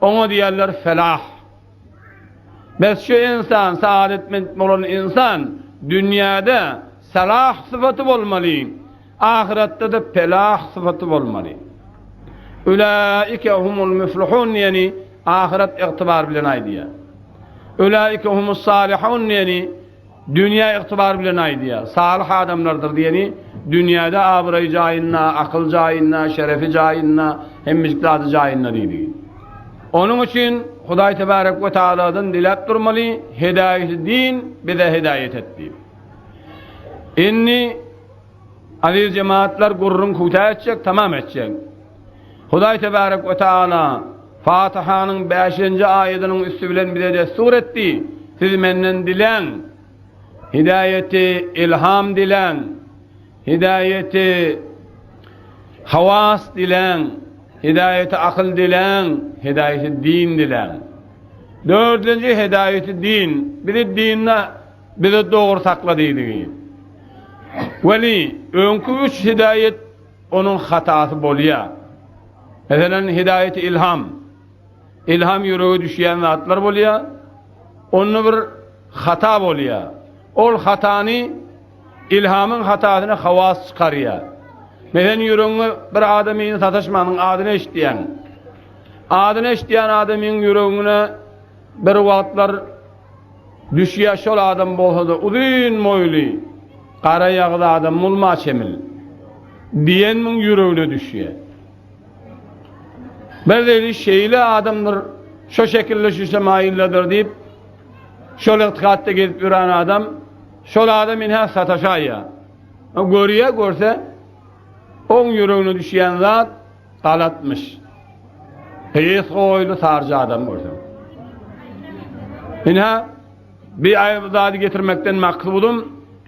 [SPEAKER 1] oňa diýerler felah. Bes şu ynsan, saadetment bolan ynsan dünýäde salah sypaty bolmaly, ahyretde-de pelah sypaty bolmaly. Ulaike humul müflihun diýeni ahyret ygtybar bilen aýdýar. Ulaike humus salihun diýeni Dünýä ygtybar bilen aýdýar. Salyh adamlardyr diýeni dünýäde abraýy jaýynda, akyl jaýynda, şerefi jaýynda, hemmejik zady jaýynda diýdigi. Onuň üçin Hudaý Tebarek we Taaladan diläp durmaly, hedaýeti din bize hedaýet et diýip. Indi aziz jemaatlar gürrüň kütä etjek, tamam etjek. Hudaý Tebarek we Taala Fatihanyň bäşinji aýadynyň üsti bilen bize dessur etdi, Siz menden diläň, hidäýeti ilham diläň, hidäýeti hawas diläň, hidäýeti akyl diläň, hidäýeti din diläň. Dördünji hidäýeti din, bizi dinde bizi dogry sakla diýdigi. Weli öňki üç hidäýet Onuň hatasy bolýar. Meselem, hidaýeti ilham. Ilham ýürege düşýän zatlar bolýar. Onda bir hata bolýar. Ol hatany ilhamyň hatasyny hawas çykarýar. Meselem, ýüregiňe bir adamyny sataşmanyň adyny eşitýäň. Adyny eşitýän adamyň ýüregine bir wagtlar Düşýä şol adam bolsada uzyn moýly, gara ýagyz adam bolma çemil. Diýen muň ýüregine düşýä. Bir deli şeýle adamdyr, şo şekilde şu şemaýyldadyr diýip, şol ygtykatda gezip ýören adam, şol adam ine sataşaýýa. Görýä görse, oň ýüregine düşýän zat Galatmyş. Gysga boýly saryja adam görseň. Ine, bir aýby zady getirmekden maksudym,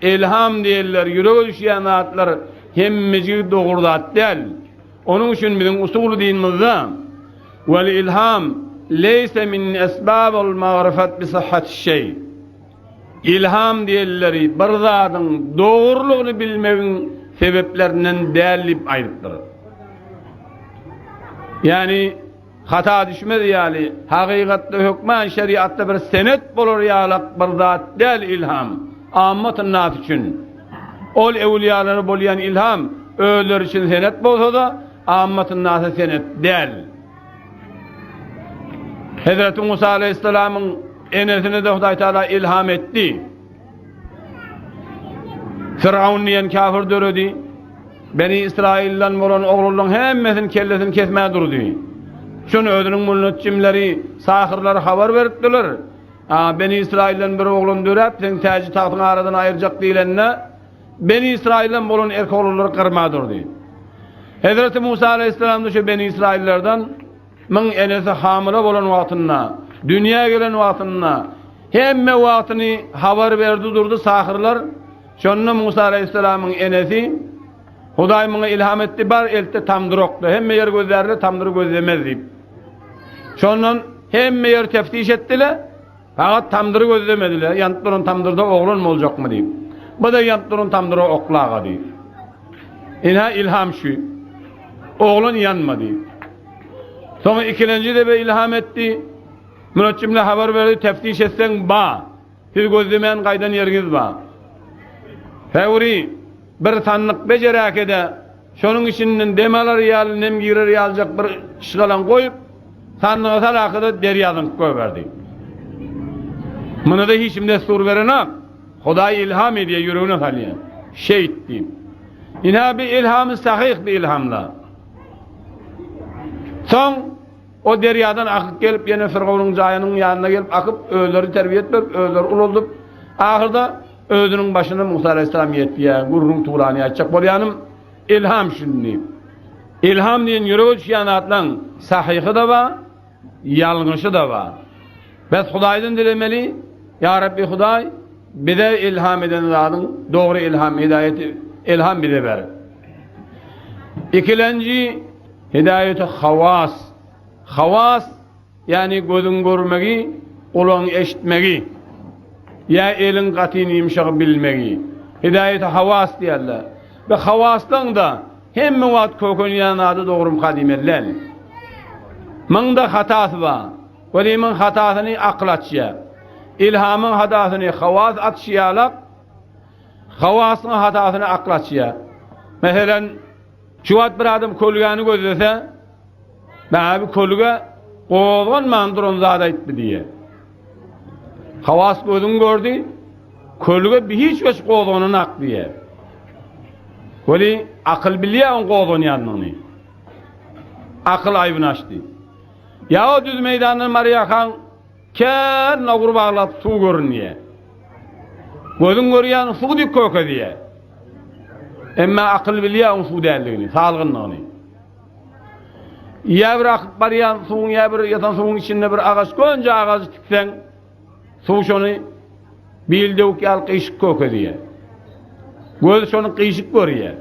[SPEAKER 1] elham diýenler, ýürege düşýän zatlar hemmejigi dogry zat däl. Onuň üçin biziň usuly dinimizde Wal ilham leýse min esbabul magryfat bi syhhatiş şeý. Ylham diýenleri bir zadyň dogrulygyny bilmegiň sebeplerinden däl diýip aýdypdyr. Ýagny hata düşmez ýaly, hakykatda hökman şeriatda bir senet bolar ýalak bir zat däl ylham, ammatyn nas üçin. Ol öwlüýalara bolýan ylham özleri üçin senet bolsa-da, ammatyn nasa senet däl. Hezreti Musa aleýhissalamyň enesine-de Hudaý Taala ilham etdi. Firavun diýen kafir döredi. Beni Israilden bolan oglanlaryň hemmesini kellesini kesmä durdy. Şuny özüniň münetjimleri, sahyrlary habar beripdiler. A Beni Israilden bir oglan döräp, seň täji tagtyňy aradan aýyrjak diýlende, Beni Israilden bolan erkek oglanlary gyrma durdy. Hezreti Musa aleýhissalam-da şu Beni Israillerden myň enesi hamyla bolan wagtynda, dünýä gelen wagtynda hemme wagtyny habar berdi durdy sahyrlar. Şonda Musa aleýhissalamyň enesi. Hudaý muňa ilham etdi, bar eltde tamdyr okla, hemme ýeri gözlärler, tamdyry gözlemez diýip. Şondan hemme ýeri teftiş etdiler, fakat tamdyry gözlemediler, ýanyp duran tamdyrda oglan boljakmy diýip. Bu-da ýanyp duran tamdyra oklaga diýip. Ynha ilham şu. Oglan ýanmady. Soňra ikilenji debe ilham etdi. Müneçjimle habar berdi, teftiş etseň ba. Siz gözlemän gaýdan ýeriňiz ba. Fewri bir sandyk bejeräkede, şonuň içinden dem alar ýaly, nem girer ýalyjak bir şgalaň goýup, sandyga salakada derýa zyňyp goýberdi. Muny-da hiç kim dessur berenok. Hudaý ilham edýär, ýüregine salýar. Şeýt diýip. Ynha bi ilhamy sahyh bi ilhamla. Soň o derýadan akyp gelip ýene Fyrgawnyň jaýynyň ýanyna gelip akyp özleri terbiýet berip, özleri ulaldyp, ahyrda özüniň başyna Musa alaýhyssalam ýetýär. Gürrüň turany aýtjak bolýanym ilham şindi. Ilham diýen ýürege düşýän zatlaň sahyhy-da bar, ýalňyşy-da bar. Bes Hudaýdan dilemeli, Ýa Rabbi Hudaý, bize ilham eden zadyň dogry ilham, hidaýeti ilham bize ber. Ikilenji hidaýeti hawas. Hawas, ýagny gözüň görmegi, gulagyň eşitmegi ýa eliň gatyny ýumşagy bilmegi. Hidaýeti hawas diýerler. Bu hawaslaň-da hemme wagt kökenýän zady dogrumka diýmeli däl. Muň-da hatasy bar. Welimiň hatasyny akyl açýar. Ilhamyň hatasyny hawas açýarlar. Hawasyň hatasyny akyl açýar. Meselem, şu wagt bir adam kölgäni gözlese, Maňa bir kölge gozganman duran zat aýtdy diýýär. Hawas gözüň gördi, kölge bir hiç weç gozgananak diýýär. Weli akyl bilýär oň gozganýanyny. Akyl aýbyny açdy. Ýa o düz meýdandan barýarkaň kän nogur baglap suw görünýär. Gözüň görýän suw diýip kökezýär. Emma akyl bilýär oň suw däldigini, salgyndygyny. Ýa bir akyp barýan suwuň ýa bir ýatan suwuň içinde bir agaç gönje agajy tikseň, suw şony bil döwük ýaly gyşyk kökezýär. Göz şony gyşyk görýär.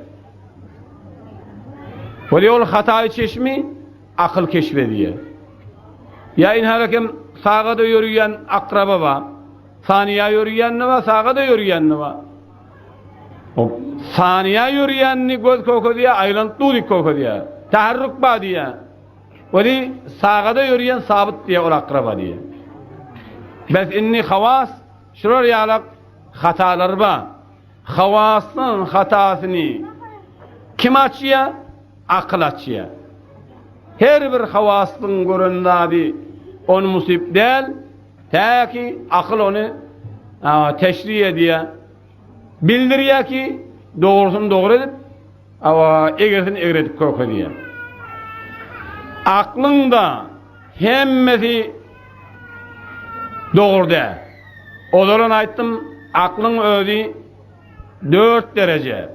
[SPEAKER 1] Bolýar ol hataýy çeşmi akyl keşp edýär. Ýa inhalakem sagada ýörüýän akraba bar. Saniýa ýörüýände bar, sagada ýörüýände bar. O saniýa ýörüýänini göz kökezýär, aýlanyp dur diýip kökezýär. Taharruk bar diýýär. Weli sagada ýörüýän sabyt diýýär ol akraba diýýär. Bes indi hawas şular ýalak hatalar bar. Hawasyň hatasyny kim açýar? Akyl açýar. Her bir hawasyň gören zady ony musyp däl, Tä ki akyl ony teşrih edýär, bildirýär ki, dogrusyny dogry edip, egrisini egri edip görkezýär. Aklyň-da hemmesi dogry däl. Ozalan aýtdym, aklyň özi dört dereje.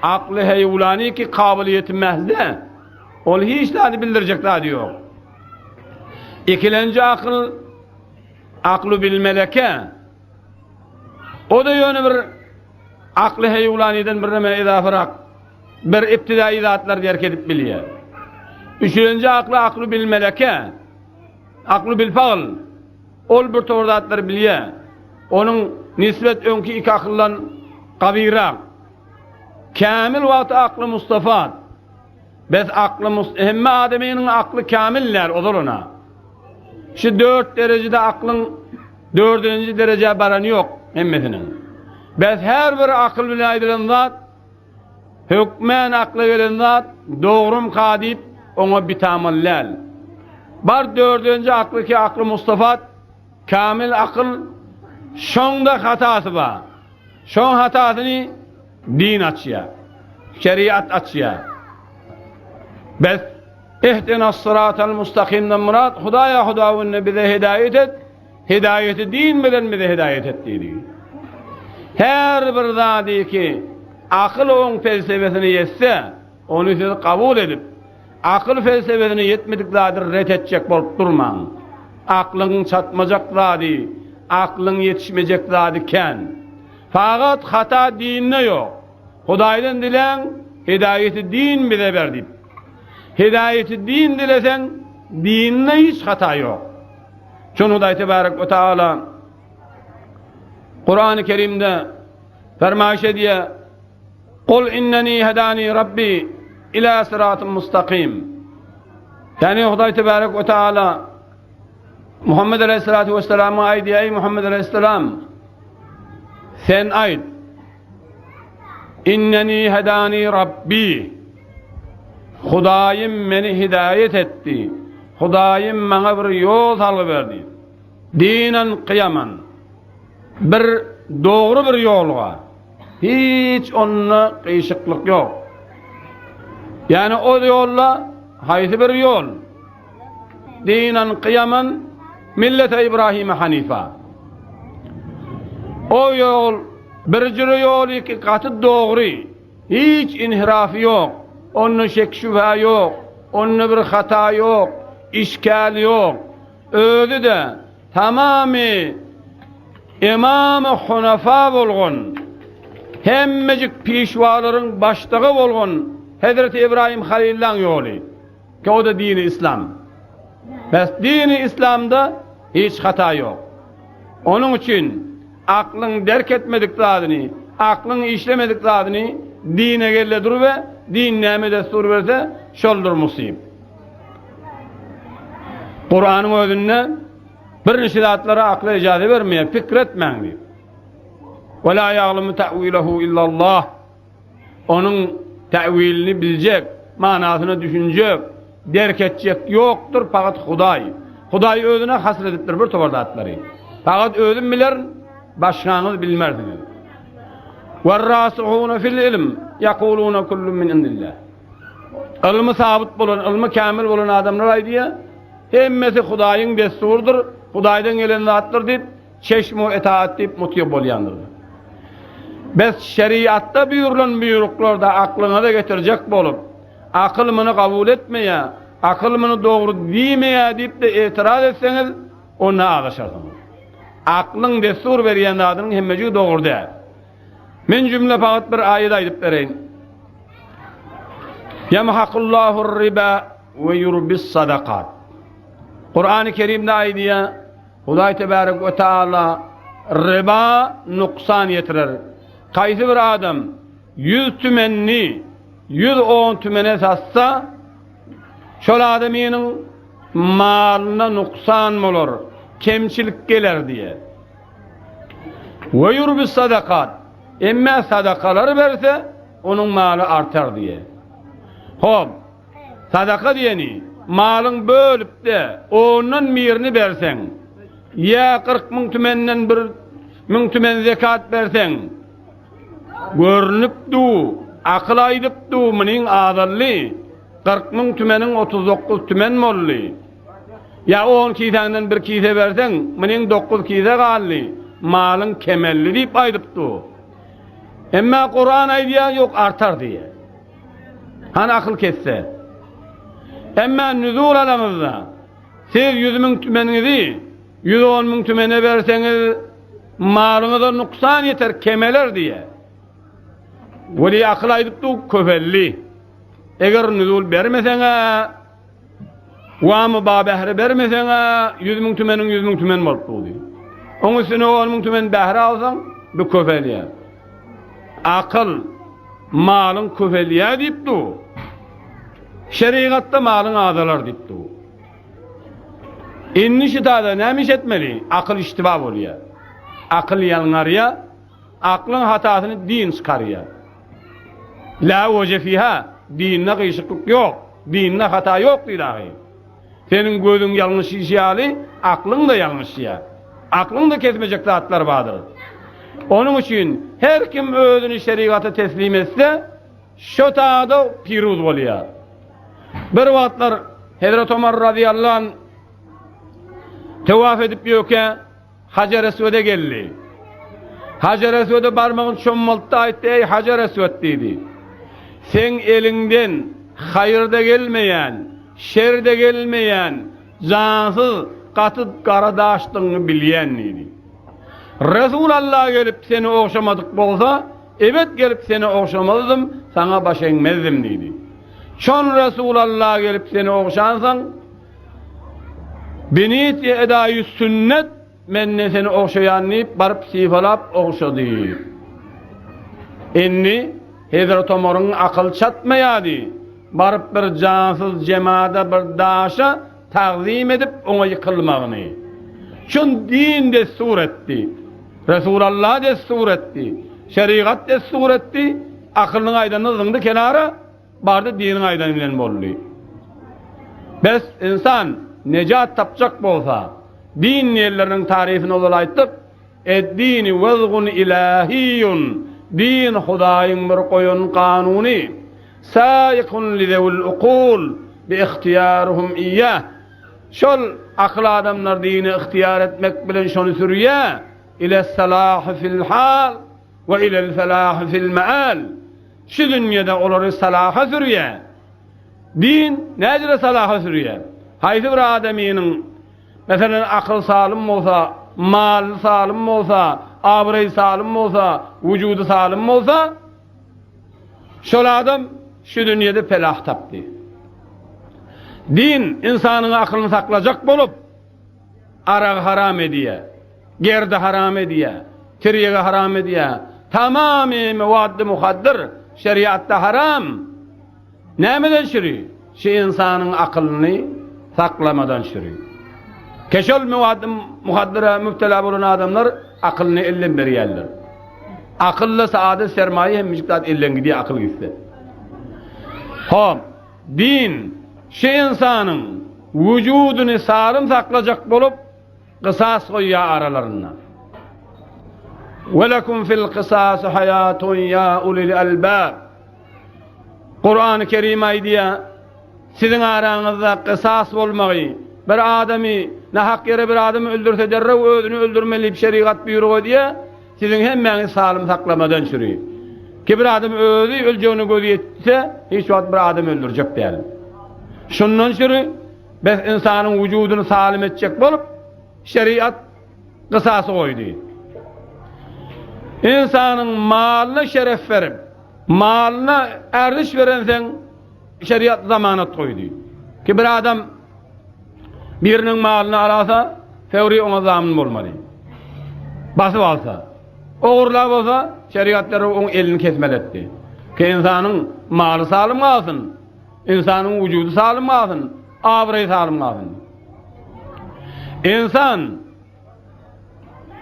[SPEAKER 1] Akly heýwlany ki kabylyýeti mähz däl. Ol hiç zady bildirjek zady ýok. Ikilenji akyl, aklu bil meleke. O-da ýöne bir akly heýwlanydan birneme ezafarak bir ibtidai zatlary derk edip bilýär. Üçünji akly aklu bil meleke, aklu bil fagl. Ol bir towar zatlary bilýär. Onuň nisbet öňki iki akyldan gawyrak. Kämil wagty akly Mustafa. Bes akly hemme adamynyň akly kämil däl ozal ona. Şu dört derejede aklyň dördünji derejä barany ýok hemmesiniň. Bes her bir akyl bilen aýdylan zat hökmän akla gelen zat dogrumka diýip oňa bitamal däl. Bar dördünji akly ki akly Mustafat kämil akyl şoňda hatasy bar. Şoň hatasyny Din açýar. Şeriat açýar. Bes, Ihdinas-syratal mustakimden myrat, Hudaýa Hudawende bize hidaýat et, hidaýaty din bilen bize hidaýat et diýdi. Her bir zady ki, akyl oň pelsepesine ýetse, ony siz kabul edip, akyl pelsepesine ýetmedik zady ret etjek bolup durmaň. Aklyň çatmajak zady, aklyň ýetişmejek zady kän. Fakat hata dinde ýok. Hudaýdan diläň. Hidaýeti din bize ber diýip. Hidaýeti din dileseň, dinde hiç hata ýok. Şony Hudaý tebarek we taala Kurany Kerimde fermaýyş edýär. Kul inneni hedani Rabbi ila sıratyn mustakim. Ýani Hudaý tebarek we taala Muhammed aleyhissalatu vesselama aýdýar, Eý Muhammed aleyhissalam, sen aýt. Inneni hedani Rabbi. Hudaýym meni hidaýet etdi. Hudaýym maňa bir ýol salgy berdi. Dinen kyýaman. Bir dogry bir ýolga. Hiç onda gyşyklyk ýok. Ýani o ýolda haýsy bir ýol? Dinan kyýaman millete Ibrahime hanifa. O ýol bir jüre ýol ki gaty dogry, hiç inhirafy ýok, onda şek şübhe ýok, onda bir hata ýok, işkal ýok. Özi-de tamamy Imamy Hunafa bolgan, hemmejik pişwalaryň başlygy bolgan Hezreti Ibrahim Halillaň ýoly. Ki o-da dini islam. Bes dini islamda hiç hata ýok. Onuň üçin aklyň derk etmedik zadyny, aklyň işlemedik zadyny dine gelle dur we din näme destur berse şoldur musyp. Kuranyň özünde birnişe zatlara akla ijaze bermeýär, pikir etmäň diýip. Ve la ya'lemu ta'wilehu illallah. Onuň täwilini biljek, manysyna düşünjek, derk etjek ýokdur, pagat Hudaý. Hudaý özüne hasr edipdir bir topar zatlary. Pagat özüm bilerin, başgaňyz bilmersiňiz. Werrasihune fil ilm ýakuluna kullun min indillah. Ylmy sabyt bolan, ylmy kämil bolan adamlar aýdýar, hemmesi Hudaýyň dessurydyr, Hudaýdan gelen zatdyr diýip, Çeşm-u etaat diýip mutyg bolýandyr. Bes şeriatda buýrulan buýruklarda aklyňyza getirjek bolup, akyl muny kabul etmeýär, akyl muny dogry diýmeýär diýip-de etiraz etseňiz, onda azaşarsyňyz. Aklyň dessur berýän zadynyň hemmejigi dogry däl. Men jümle fakat bir aýat aýdyp bereýin. Ýamhakullahur-riba we ýurbis sadakat. Kurany Kerimde aýdýar, Hudaý tebarek we taala riba nuksan ýetirer. Haýsy bir adam 100 tümenini 110 tümene satsa, şol adamynyň malyna nuksan bolar, kemçilik geler diýer. We ýurbi sadakat. Emme sadakalary berse, onuň maly artar diýer. Hop, Sadaka diýeni, malyň bölüp-de, ondan birini berseň, ýa 40 müň tümenden bir müň tümen zekat berseň, görnüp du, akyl aýdyp du, munyň azaldy, 40 müň tümeniň 39 tümen boldy. Ýa on kisäňden bir kise berseň, munyň dokuz kise galdy, malyň kemeldi diýip aýdyp du. Emma Kuran aýdýar, ýok, artar diýýär. Hany akyl kesse? Emma nüzul alaňyzda, siz 100 müň tümeniňizi 110 müň tümene berseňiz, malyňyza nuksan ýeter, kemeler diýýär. Weli akyl aýdyp dur, köpeldi. Eger nüzul bermeseň-ä, Wamy ba bähre bermeseň-ä, 100 müň tümeniň 100 müň tümen bolup durdy. Oň üstüne 10 müň tümen bähre alsaň, bu köpelýär. Akyl malyň köpelýär diýip dur. Şerigatda malyň azalar diýip dur. Indi şu taýda näme iş etmeli? Akyl iştiba bolýar. Akyl ýalňarýar. Aklyň hatasyny din çykarýar. La weje fiha, dinde gyşyklyk ýok, dinde hata ýok diýdi ahy. Seniň gözüň ýalňyşyşy ýaly, aklyň-da ýalňyşýar. Aklyň-da kesmejek zatlary bardyr. Onuň üçin her kim özüni şerigata teslim etse, şo taýda piruz bolýar. Bir wagtlar Hezreti Omar razyýallahu anh tewaf edip ýörkä, Hajar-Eswede geldi. Hajar-Eswede barmagyny çommaltdy, aýtdy, Eý, Hajar-Eswed diýdi. Seň eliňden haýyr-da gelmeýän, şer-de gelmeýän, jansyz, gaty gara daşdygyňy bilýän diýdi. Resul Alla gelip seni ogşamadyk bolsa, ebet gelip seni ogşamazdym, Saňa baş egmezdim diýdi. Şon Resulalla gelip seni ogşansoň, Binit-i edaýy sünnet menden seni ogşaýan diýip, baryp sypalap ogşady. Indi Hezret Omaryň akyly çatmaýardy. Baryp bir jansyz jemada bir daşa tagzym edip oňa ýykylmagyny. Şun din dessur etdi. Resulalla dessur etdi. Şerigat dessur etdi. Akylynyň aýdanyny zyňdy kenara, bardy diniň aýdany bilen boldy. Bes ynsan nejat tapjak bolsa, din diýenleriniň taryfyny ozal aýtdyk, Ed-dini wezgun ilahiýun, din Hudaýyň bir goýan kanuny, saikun li-zewil ukul bi ihtiýarihum iýýah, şol akyl adamlar dini ygtyýar etmek bilen şony sürýär, ile-salahi fil-hal we ilel-felahi fil-meal, şu dünýede olary salaha sürýär. Din näjüre salaha sürýär? Haýsy bir adamynyň Meselem, akyl salym bolsa, maly salym bolsa, abraýy salym bolsa, wujudy salym bolsa, şol adam şu dünýede pelah tapdy. Din ynsanyň akylyny saklajak bolup, aragy haram edýär, gerdi haram edýär, tirýegi haram edýär. Tamamy mewaddy muhaddyr şeriatda haram. Nämeden şüri? Şu ynsanyň akylyny saklamadan şüri. Keşol mewady muhaddyra mübtela bolan adamlar akylyny elden berýärler. Akylla saadet sermaýa hemmejik zat elden gidýär akyl gitse. Hop, din şu ynsanyň wujudyny salym saklajak bolup gysas goýýar aralarynda. Welekum fil kysasy haýatun ýa ulil albab. Kurany Kerim aýdýar, Siziň araňyzda kysas bolmagy, bir adamy nahak ýere bir adamy öldürse derrew özüni öldürmeli diýip şerigat buýruk edýär, siziň hemmäňiz salym saklamadan çüri. Ki bir adam özi öljegine gözi ýetse, hiç wagt bir adam öldürjek däl. Şundan çüri bes ynsanyň wujudyny salym etjek bolup, şerigat kysasy goýdy. Ynsanyň malyna şeref berip, Malyna ärdiş berenseň şeriat zamanat goýdy. Ki bir adam biriniň malyny alasa, fewri oňa zamyn bolmaly. Basyp alsa, ogurlap bolsa, şeriat derrew oň elini kesmeli etdi. Ki ynsanyň maly salym galsyn, ynsanyň wujudy salym galsyn, abraýy salym galsyn. Ynsan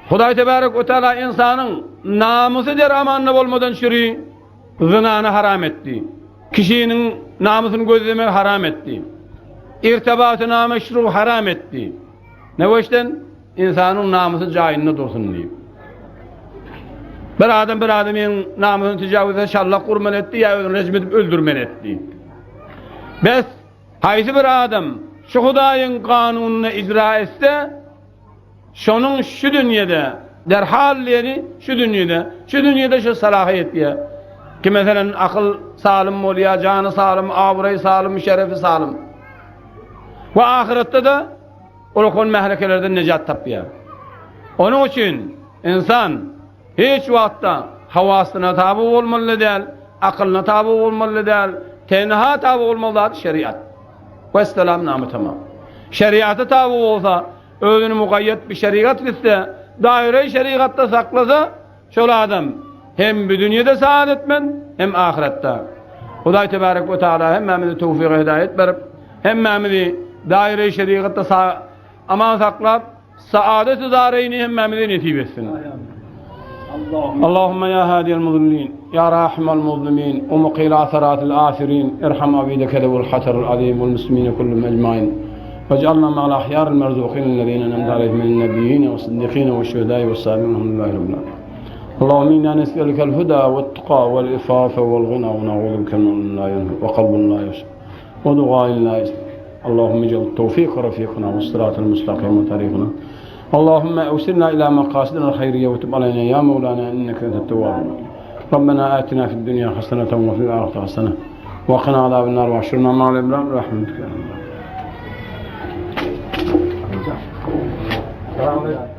[SPEAKER 1] Hudaý Tebarek we Teala ynsanyň namysy der amanda bolmadan şüri zynany haram etdi. Kişiniň namysyny gözlemegi haram etdi. Irtibaty nameşru haram etdi. Ne weçden? Ynsanyň namysy jaýynda dursun diýip. Bir adam bir adamyň namysyny tejawüz etse şallak urmaly etdi ýa özüni rejim edip öldürmeli etdi. Bes Haýsy bir adam şu Hudaýyň kanunyny ijra etse, şonuň şu dünýede, derhal diýeni şu dünýede, şu dünýede şu salaha ýetýär. Ki meselem akyl salym bolýar, jany salym, abraýy salym, şerefi salym. We ahyretde-de ulakan mählekelerden nejat tapýar. Onuň üçin ynsan Hiç wagtda hawasyna taby bolmaly däl, akylyna taby bolmaly däl, tenha taby bolmaly zat şeriat. Wesselam name tamam. Şeriata taby bolsa, özüni mugaýýat bi şeriat gitse, daire-i şeriatda saklasa, şol adam hem bu dünýede saadetmend, hem ahyretde. Hudaý tebarek we taala hemmämizi towfyk-y hidaýet berip, hemmämizi daire-i şeriatda aman saklap, Saadet-i dareýni hemmämize nesip etsin. Allahumma ya hadiyel muzlin, ya rahimel muzlimin, we mukil asaratil asirin, irham abideke zewil hataril azim wal muslimine kullum ecmain. Wej'alna ma'al ahyaril merzukin ellezine enemte aleyhim minen nebiyyine ve sıddıkine ve şühedai ve sabirin elhamdülillahi rabbil alemin. Allahümme inna nes'elukel huda ve tuqa vel ifafe vel gına ve na'udhu bike min ilmin la yenfe ve kalbin la yusuf ve duain la yusuf. Allahümme ec'al tevfik rafikuna ve sıratel müstakim ve tarikuna. Allahümme evsilna ila makasidina hayriye ve tub aleyna ya Mevlana inneke entet tevvab. Rabbena atina fid dünya haseneten ve fil ahireti hasene. Ve qina azaben nar ve ahşurna ma'al ebrar rahmetike. Selamun aleyküm.